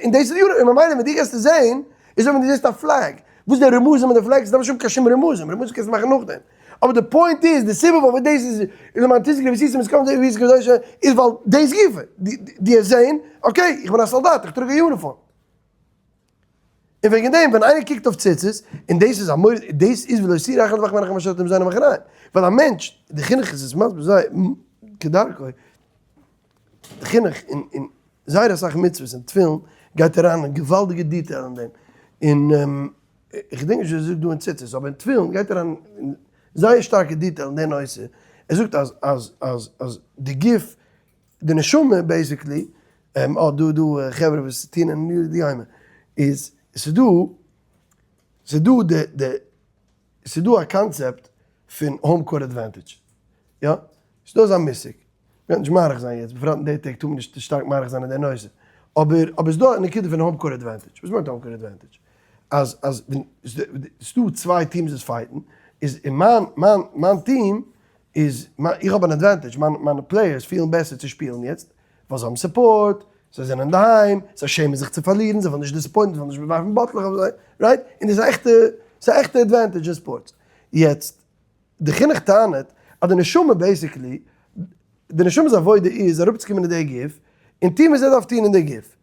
און דאס איז די און ממילא ווען דו גייסט עס זען, איז אזוי ווען דו זעסט א flag. וואס איז די רמזים אין די flag? ס'דארף נישט האבן קיין שום רמזים, רמזים קענסטו מאכן נאכדעם. אבער די point איז, די סיבה פארוואס דאס איז למען תזכרו ועשיתם את כל מצוות והיית קדושה, איז ווייל דאס גופא. דו העסט זען, okay, איך בין א סאלדאט, איך טראג א יוניפארם. און וועגן דעם ווען איינער קוקט אויף ציצית, און דאס איז א מורא'דיגע, דאס איז ולא תתורו אחרי לבבכם ומעיניכם אשר אתם זונים אחריהם, ווייל א מענטש, די חינוך איז עס מסביר זייער כדרכו, די חינוך אין אין זייער אסאך מצוות און תפילין גייט אריין אין געוואלדיגע detail אין דעם, און איך געדענק נישט ווי ער זאגט דא אין ציצית, אבער אין תפילין גייט אריין אין זייער שטארקע detail אין די נושא, ער זאגט אז אז אז אז די גוף די נשמה basically, אה דא דא חברה וואס טוהן אין ניו דיומא, איז ס'איז דא, ס'איז דא די די, ס'איז דא א קאנצעפט פון home court advantage, יא? ס'איז דא אזא מושג, מ'גייט נישט מאריך זיין יעצט, בפרט אין די טעג טאר מען נישט שטארק מאריך זיין אין די נושא, אבער אבער ס'איז דא א נקודה פון home court advantage, וואס מיינט home court advantage? אז אז ווען ס'איז דא צוויי teams וואס fight ן, איז אין מיין מיין מיין טיעם איז איך האב אן advantage, מיינע players פילן בעסער צו שפילן יעצט, ווייל זיי האבן support, זיי זענען אינדערהיים, זיי שעמען זיך צו פארלירן, זיי ווילן נישט disappoint ן, זיי ווילן נישט ווארפן באטלעך אויף זיי, right? און דאס איז א עכטע, ס'איז א עכטע advantage אין ספארטס. יעצט, די חינוך טענה'ט אז די נשמה basically, די נשמה'ס עבודה איז אראפצוקומען אין די גוף, און טון וואס ער דארף טון אין די גוף.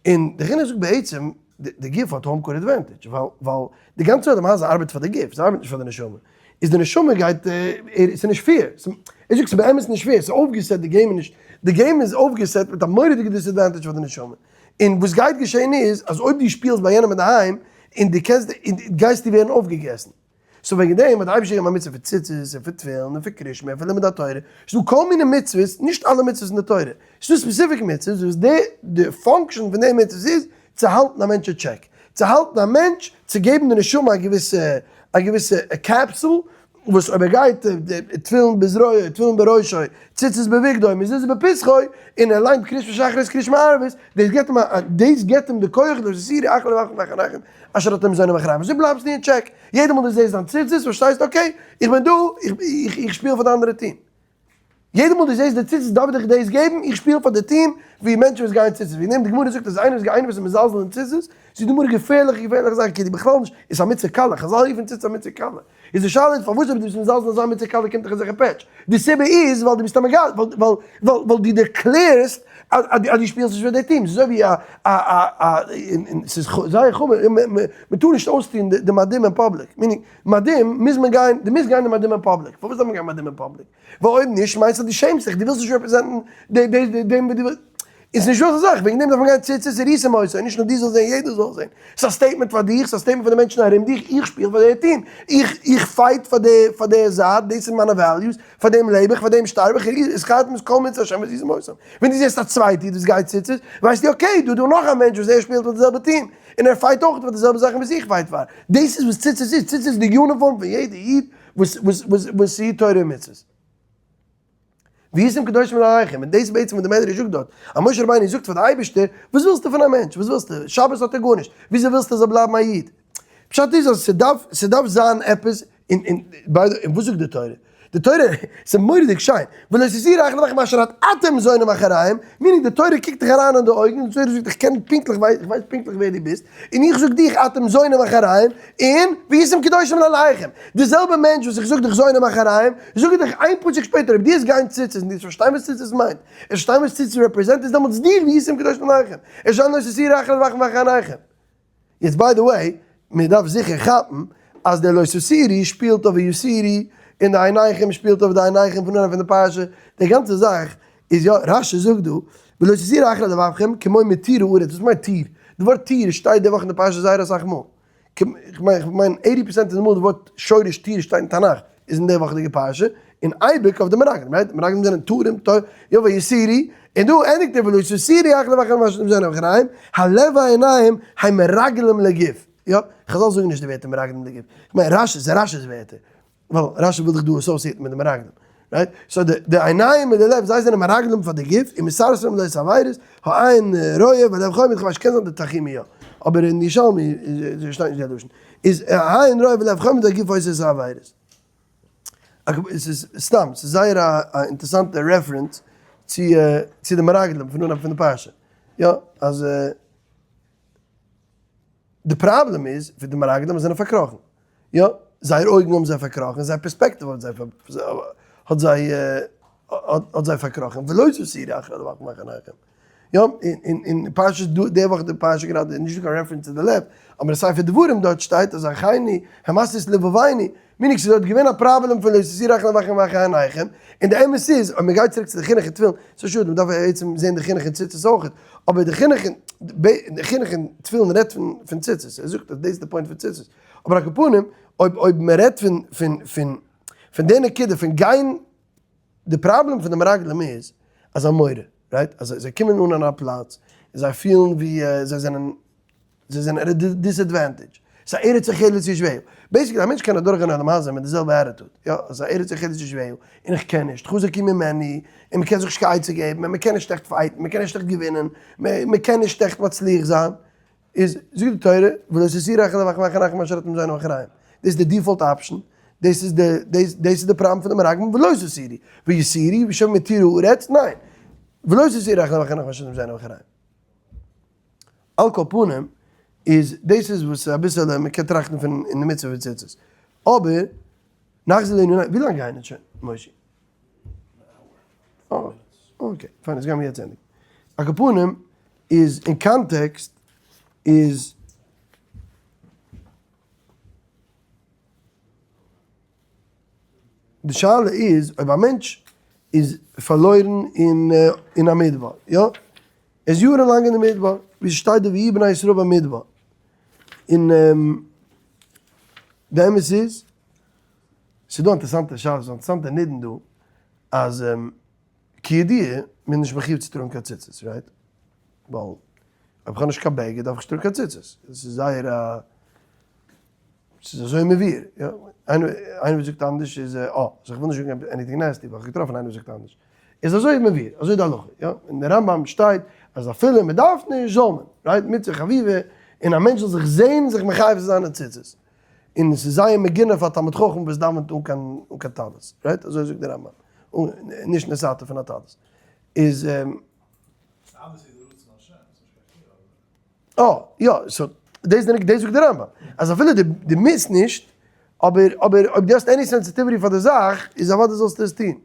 און די חינוך זאגט בעצם, די גוף האט home court advantage, ווייל ווייל די גאנצע עולם הזה ארבעט פאר די גוף, זיי ארבעט נישט פאר די נשמה. איז די נשמה גייט, ס'איז נישט fair, ער זאגט ס'איז באמת נישט fair, ס'איז אויפגע set די game איז נישט, די game איז אויפגע set מיט א מורא'דיגע disadvantage פאר די נשמה. און וואס גייט געשען איז, אז אויב דו שפילסט ביי יענעם אינדערהיים, און דו קענסט, גייסטו ווערן אויפגעגעסן. So וועגן דעם האט די אייבערשטער געגעבן א מצוה פון ציצית און פון תפילין און פון קריאת שמע און פון לימוד התורה, ס'איז דא כל מיני מצוות, נישט אלע מצוות אין די תורה, ס'איז דא specific מצוות וואס די די function פון די מצוות איז צו האלטן א מענטש אין check, צו האלטן א מענטש, צו געבן די נשמה א געוויסע א געוויסע capsule וואס אויב ער גייט תפילין בזרועו תפילין בראשו ציצית בבגדו מזוזה בפתחו און ער ליינט קריאת שמע שחרית קריאת שמע ערבית, דאס געבט אים א דאס געבט אים די כח לא תתורו אחרי לבבכם ומעיניכם אשר אתם זונים אחריהם, אזוי בלייבסטו אין check, יעדע מאל דו זעסט דיין ציצית פארשטייסטו okay, איך בין דא, איך שפיל פאר די אנדערע טיעם. יעדע מאל דו זעסט די ציצית דארף דיך דאס געבן, איך שפיל פאר די טיעם ווי מענטשן וואס גייען ציצית, וועגן דעם די גמרא זאגט אז איינער וואס איז מזלזל אין ציצית, ס'איז דא מורא'דיג געפערליכע געפערליכע זאכן כאילו בכלל נישט, איז א מצוה קלה, חזל רופן ציצית א מצוה קלה, איז די שאלה איז פארוואס אויב דו ביסט מזלזל אין אזא מצוה קלה קומט דיך אזעלכע פעטש, די סיבה איז ווייל דו ביסט א מגזם, ווייל ווייל דו דערקלערסט אז דו שפילסט נישט פאר די team, ס'איז אזוי ווי א א א א און ס'איז זייער חמור, מ'טאר נישט אויסטון די מדים אין public, meaning מדים מוז מען גיין, דו מוזט גיין די מדים אין public, פארוואס דארף מען גיין מדים אין public? ווייל אויב נישט מיינסטו אז דו שעמסט זיך, דו ווילסט נישט represent ן דעם וואס דו ווילסט, איז נישטא אזא זאך, וועגן דעם דארף מען גיין ציצית וראיתם אותו, נישט נאר דו זאלסט זען, יעדער זאל זען, ס'איז א statement פאר דיך, ס'איז א statement פאר די מענטשן ארום דיך, איך שפיל פאר די team, איך איך fight פאר די פאר די זייט, דאס איז מיינע values, פאר דעם לעב איך, פאר דעם שטארב איך, וזכרתם את כל מצות השם ועשיתם אותם. ווען דו זעסט א צווייטע איד וואס גייט ציצית, ווייסטו okay, דא איז דא נאך א מענטש וואס ער שפילט פאר די זעלבע team, און ער fight אויך פאר די זעלבע זאכן וואס איך fight פאר. דאס איז וואס ציצית איז, ציצית איז די יוניפארם פון יעדע איד וואס וואס וואס וואס היט תורה און מצוות. והייתם קדושים לעיניכם, און דאס איז בעצם וואס די מדרש זאגט דארט, אז משה רבינו זאגט פאר די אייבערשטער, וואס ווילסטו פון א מענטש, וואס ווילסטו, שבת האט ער גארנישט, וויאזוי ווילסטו ער זאל בלייבן א איד? פשט איז אז ס'דארף ס'דארף זיין עפעס, און און by the way, און וואס זאגט די תורה? די תורה, ס'איז מורא'דיג שיין, ולא תתורו אחרי לבבכם אשר אתם זונים אחריהם, meaning די תורה קוקט דיך אריין אין די אויגן, און די תורה זאגט איך קען פונקטליך, איך ווייס פונקטליך ווער דו ביסט, און איך זאג דיך אתם זונים אחריהם, און והייתם קדושים לעיניכם. די זעלבע מענטש וואס איך זאג דיך זונים אחריהם, זאג איך דיך איין פסוק שפעטער אויב דו וועסט גיין ציצית און דו וועסט פארשטיין וואס ציצית מיינט, און פארשטיין וואס ציצית represent איז דעמאלטס דיר והייתם קדושים לעיניכם, עס זיין לא תתורו אחרי לבבכם ואחרי עיניכם. יעצט by the way, מען דארף זיכער כאפן אז דער לא תתורו שפילט אויף ויתורו, און די עיניכם שפילט אויף די עיניכם פון אנהייב פון די פרשה, די גאנצע זאך איז יא, רש"י זאגט דא, ולא תתורו אחרי לבבכם כמו מתור הארץ, וואס מיינט תור? די ווארט תור שטייט די וואך אין די פרשה זייער אסאך מאל, כ'מיין eighty percent פון די מאל די ווארט שורש תור שטייט אין תנך איז אין די וואכעדיגע פרשה, און אייביג אויף די מרגלים, right? די מרגלים זענען תורים, תור, יא ויתורו, און דא ענדיגט ער ולא תתורו אחרי לבבכם אשר אתם זונים אחריהם, הלב והעיניים הם מרגלים לגוף, יא, חזל זאגן נישט די ווערטער מרגלים לגוף, כ'מיין רש"י, ס'איז רש"י'ס ווערטער, ווייל רש"י וויל דיך דא associate ן מיט די מרגלים, right? so די די עיניים מיט די לב זיי זענען מרגלים פאר די גוף, און מסרסרים להיות עבירות, העין רואה והלב חומד, כ'ווייס קען זיין די תנחומא יא, אבער אין ירושלמי שטייט נישט די לשון, איז העין רואה והלב חומד והגוף עושה את העבירות. עס איז סתם, ס'איז זייער א אינטערעסאנטע reference צו צו די מרגלים פון אנהייב פון די פרשה, יא, אז די פראבלעם איז פון די מרגלים זענען פארקראכן, יא, זייער אויגן האבן זיי פארקראכן, זייער פערספעקטיוו האט זיי האט זיי האט זיי פארקראכן, ולא תתורו אחרי לבבכם ואחרי עיניכם. יא, אין אין פרשת דא די וואך די פרשה גראדע איז נישטא קיין reference צו די לב, אבער אין ספר דברים דארט שטייט אז אחינו המסית לבבינו, meaning ס'איז דארט געווען א פראבלעם פון לא תתורו אחרי לבבכם ואחרי עיניכם, און די אמת איז אויב מ'גייט צוריק צו די חינוך אין תפילין, ס'איז א שאד מ'דארף בעצם זען די חינוך אין ציצית אויכעט, אבער די חינוך אין די חינוך אין תפילין רעדט פון פון ציצית, ער זאגט אז דאס איז די point פון ציצית, אבער על כל פנים אויב אויב מ'רעדט פון פון פון פון די נקודה פון גיין די פראבלעם פון די מרגלים איז אז זיי האבן מורא, right? אז זיי קומען אן אין א פלאץ און זיי פילן ווי זיי זענען זיי זענען at a disadvantage. ס'איז א ארץ אוכלת יושביה. basically א מענטש קען אדורכגיין עולם הזה מיט די זעלבע attitude. יא, ס'איז א ארץ אוכלת יושביה, און איך קען נישט, חזק ממני, און מ'קען זיך נישט קיין עצה געבן, און מ'קען נישט עכט fight ן, מ'קען נישט עכט געווינען, מ'קען נישט עכט מצליח זיין. איז זאגט די תורה, ולא תתורו אחרי לבבכם ואחרי עיניכם אשר אתם זונים אחריהם. דאס איז די default option, דאס איז די דאס דאס איז די פראבלעם פון די מרגלים, ולא תתורו, ויתורו, ושם מתור הארץ, ניין, ולא תתורו אחרי לבבכם ואחרי עיניכם אשר אתם זונים אחריהם. על כל פנים, איז דאס איז וואס אביסעלע מען קען טראכטן פון אין די מצוה פון ציצית. אבער, נחזור לענינינו, ווי לאנג גייען אונז שוין, מושי? אה, okay, פיין, יעצט גיימיר יעצט ענדיגן. על כל פנים, איז אין context איז די שאלה איז אויב א מענטש איז פארלוירן אין אין א מדבר, יא? ער איז יארן לאנג אין די מדבר, ווי ס'שטייט דא ויהיו בני ישראל במדבר, און די אמת איז, ס'איז דא אינטערעסאנטע שאלה, ס'איז א אינטערעסאנטע נידון דא, אז כידוע מ'איז נישט מחיוב צו טראגן קיין ציצית, right? ווייל אויב כ'האב נישט קיין בגד דארף איך נישט טראגן קיין ציצית. עס איז זייער א, ס'איז אזוי מבואר, יא. איינער וואס זאגט אנדערש איז, אה, so כ'וויל נישט זאגן anything nasty, ווייל כ'האב געטראפן איינער וואס זאגט אנדערש. איז אזוי מבואר, אזוי די הלכה, יא. אין די רמב"ם שטייט אז אפילו מ'דארף נישט זאל מען, right? מצוה חביבה, און א מענטש זאל זיך זען זיך מחייב צו זיין אין ציצית. און עס איז זייער מגונה פאר א תלמיד חכם וואס דאווענט אן קיין אן קיין טלית, right? אזוי זאגט דער רמב"ם, אן נישט נסתר פון א טלית. איז. אה, יא, so. דאס דאס זאגט דער רמב ם, אז אפילו דו מוזט נישט, אבער אבער אויב דו האסט any sensitivity פאר די זאך, איז אוודאי זאלסטו עס טון.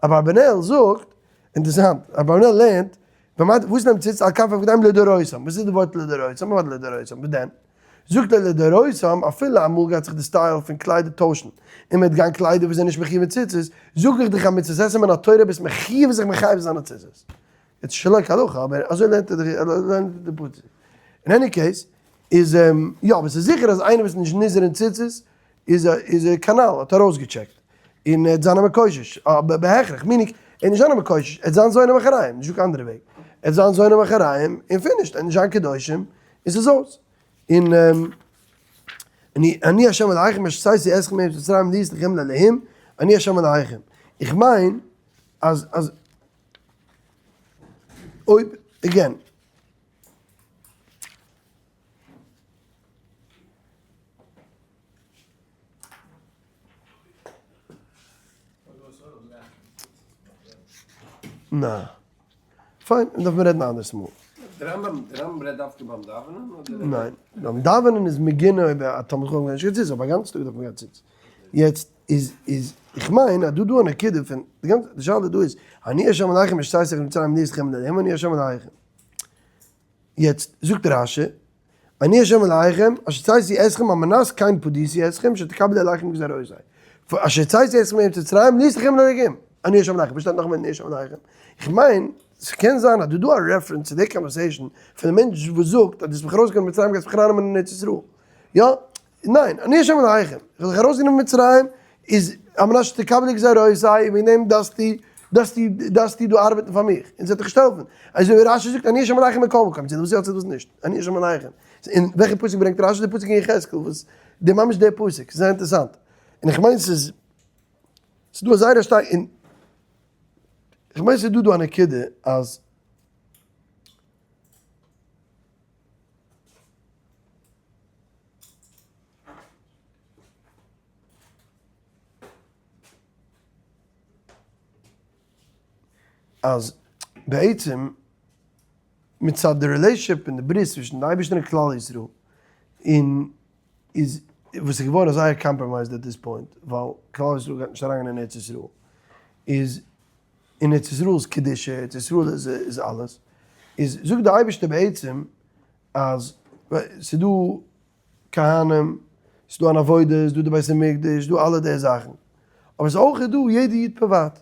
אברבנאל זאגט, אינטערעסאנט, אברבנאל לערנט, וואס נעמט ציצית על כנפי בגדיהם לדורותם, וואס איז די ווארט לדורותם? וואס מיינט לדורותם? וואס דען? זאגט ער לדורותם, אפילו אמאל גייט זיך די style פון קליידער טוישן, און מען וועט גיין קליידער וואס זענען נישט מחיוב אין ציצית, זאג איך דיך א מצות עשה מן התורה ביסט מחיוב זיך מחייב זיין אין ציצית. יעצט שלא כהלכה, אבער אזוי לערנט ער די פסוק. אין any case, איז יא, אבער ס'איז זיכער אז איינער וואס איז נישט נזהר אין ציצית, איז איז ער כנל, האט ארויסגעטשעקט, און ער האט זיינע מקושש, בהכרח, meaning, ער איז נישט זיינע מקושש, ער האט זיין זונה מאחוריהם, נישט דא קיין אנדערע וועג, ער האט זיין זונה מאחוריהם, און finished, ער האט נישט זיין קדושים, און ס'איז אויס. און אני ה' אלהיכם אשר הוצאתי אתכם מארץ מצרים להיות לכם לאלהים, אני ה' אלהיכם. איך מיין אז אז אויב, again. נא. פיין, דארף מען רעדן אנדערס מאל. דער רמב ם דער רמב ם רעדט דווקא ביים דאווענען אדער? ניין, ביים דאווענען איז מגונה אויב א תלמיד חכם גייט נישט קיין ציצית, אבער א גאנץ טאג דארף מען גיין ציצית. יעצט איז איז איך מיין אז דא דא א נקודה פון די גאנצע די שאלה דא איז אני ה' אלהיכם אשר הוצאתי אתכם ממצרים להיות לכם לאלהים אני ה' אלהיכם. יעצט זאגט רש י אני ה' אלהיכם אשר הוצאתי אתכם על מנת כן פדיתי אתכם שתקבלו עליכם גזירותי אשר הוצאתי אתכם מארץ מצרים להיות לכם לאלהים אני ה' אלהיכם וואס שטייט נאכאמאל אני ה' אלהיכם? איך מיין ס'קען זיין אז דא דא א reference צו די conversation פון די מענטש וואס זאגט אז דו האסט מיך ארויסגענומען פון מצרים גייסט מיך ארייננעמען אין ארץ ישראל יא? ניין אני ה' אלהיכם איך האב דיך ארויסגענומען פון מצרים איז על מנת שתקבלו גזירותי וועגן דעם דארפסטו דארפסטו דארפסטו דא ארבעטן פאר מיך, און ס'וועט דיך נישט העלפן. אזוי ווי רש י זאגט אני ה' אלהיכם מכל מקום, צו דאס יא צו דאס נישט, אני ה' אלהיכם. און וועלכע פסוק ברענגט רש י? די פסוק אין יחזקאל וואס די ממש די פסוק, ס'איז זייער אינטערעסאנט. און איך מיין ס'איז ס'איז דא א זייער א שטארק און איך מיין ס'איז דא דא א נקודה אז. אז בעצם מצד די relationship און די ברית צווישן די אייבערשטער און כלל ישראל און איז וואס איז געווארן זייער compromised at this point ווייל כלל ישראל גייט נישט אריינגיין אין ארץ ישראל איז און ארץ ישראל איז קדושה ארץ ישראל איז איז אלעס איז זאגט די אייבערשטער בעצם אז ס'דא כהנים, ס'איז דא אן עבודה, ס'איז דא די בית המקדש, ס'איז דא אלע די זאכן. אבער ס'איז אויך דא יעדע איד פריוואט.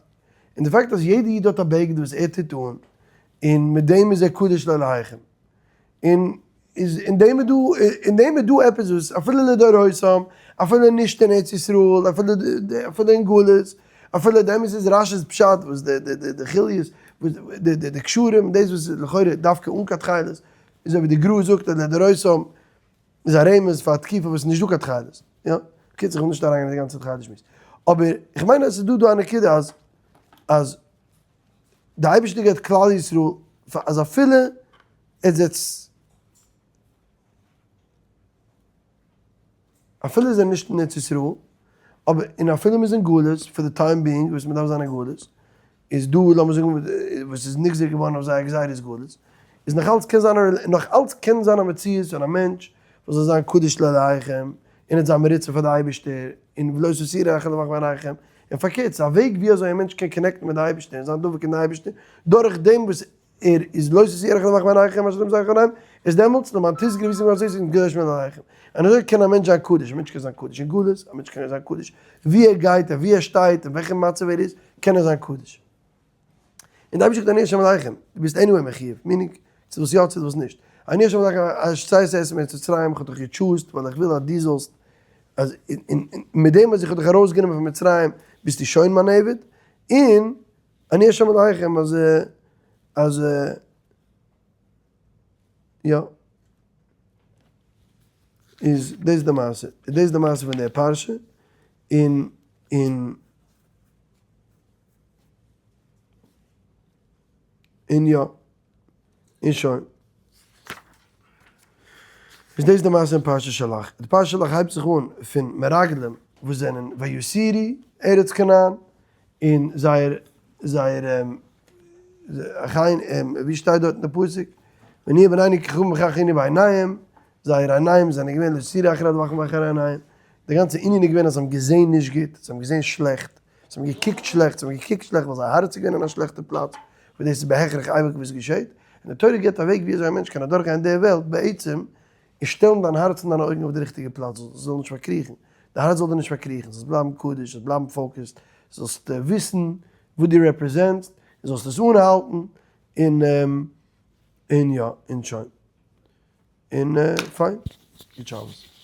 און די פאקט אז יעדע איד האט א בגד וואס ער טוט אן, און מיט דעם איז ער קדוש לאלהיכם. און איז אין דעם איז דא, אין דעם איז דא עפעס וואס אפילו לדורותם, אפילו נישט אין ארץ ישראל, אפילו אפילו אין גלות, אפילו דעם איז רש י'ס פשט וואס די די די חיליות, די די קשרים, דאס וואס איז לכאורה דווקא אן קיין תכלת, אזוי ווי די גרא זאגט אז לדורותם איז א רמז פאר א תקופה וואס איז נישט דא קיין תכלת, יא? בקיצור איך וויל נישט אריינגיין אין די גאנצע תכלת שמועס, אבער איך מיין אז עס איז דא דא א נקודה אז אז די אייבערשטער געבט כלל ישראל פאר אז אפילו עס זעצט אפילו זיי זענען נישט אין ארץ ישראל, אבער און אפילו מ'איז אין גלות for the time being וואס מ'דארף זיין אין גלות, איז דא לאמיר זאגן וואס איז נגזר געווארן אויף זיי א גזירת גלות, איז נאך אלץ קען זיין א נאך אלץ קען זיין א מציאות פון א מענטש וואס זאל זיין קדוש לאלהיכם און האט זיין מרוצה פאר די אייבערשטער און ולא תתורו אחרי לבבכם בעיניכם, און פארקערט ס'איז א וועג ווי אזוי א מענטש קען connect ן מיט די אייבערשטער און זיין דבוק אין די אייבערשטער דורך דעם וואס ער איז לא תתורו אחרי לבבכם בעיניכם אשר אתם זכר עליהם, איז דעמאלטס למען תזכרו וישמחו בך זיס און קדוש מן עליכם. און אזוי קען א מענטש זיין קדוש, א מענטש קען זיין קדוש אין גלות, א מענטש קען זיין קדוש ווי ער גייט און ווי ער שטייט און וועלכע מצב ער איז, קען ער זיין קדוש. און די אייבערשטער זאגט אני השם אלהיכם, דו ביסט anyway מחיוב, meaning, צו וואס יא צו וואס נישט. אני השם אלהיכם אשר הוצאתי אתכם מארץ מצרים, איך האב דיך געטשוזט ווייל איך וויל אז דו זאלסט, אז און מיט דעם וואס איך האב דיך ארויסגענומען פון מצרים ביסטו שוין מיין עבד, און אני השם אלהיכם אז אז יא איז דאס די מעשה איז דאס די מעשה פון די פרשה און און און יא און שוין. איז דאס די מעשה אין פרשת שלח. די פרשת שלח הייבט זיך אן פון מרגלים וואס זענען ויתורו ארץ כנען, און זייער זייער אחיין ווי שטייט דארט אין די פסוק ונהיה בעינינו ככוכבים וכך היינו בעיניהם. זייערע עיניים זענען געווען לא תראו אחרי טבחים ואחרי עיניים, די גאנצע ענין איז געווען אז זיי האבן געזען נישט גוט, זיי האבן געזען שלעכט, זיי האבן געקוקט שלעכט, זיי האבן געקוקט שלעכט ווייל זייער הארץ איז געווען אין א שלעכטע פלאץ, וואס דאס איז בהכרח אייביג וואס געשעט, און די תורה גיבט א וועג ווי אזוי א מענטש קען אדורכגיין די וועלט בעצם, און שטעלן דיין הארץ און דיינע אויגן אויף די ריכטיגע פלאץ, זאל זאל נישט פארקריכן, די הארץ זאל דיר נישט פארקריכן, זאלסט בלייבן קדוש, זאלסט בלייבן focused, זאלסט וויסן וואס דו represent סט, און זאלסט עס אנהאלטן, און און יא, און שוין. און פיין. גוט שבת.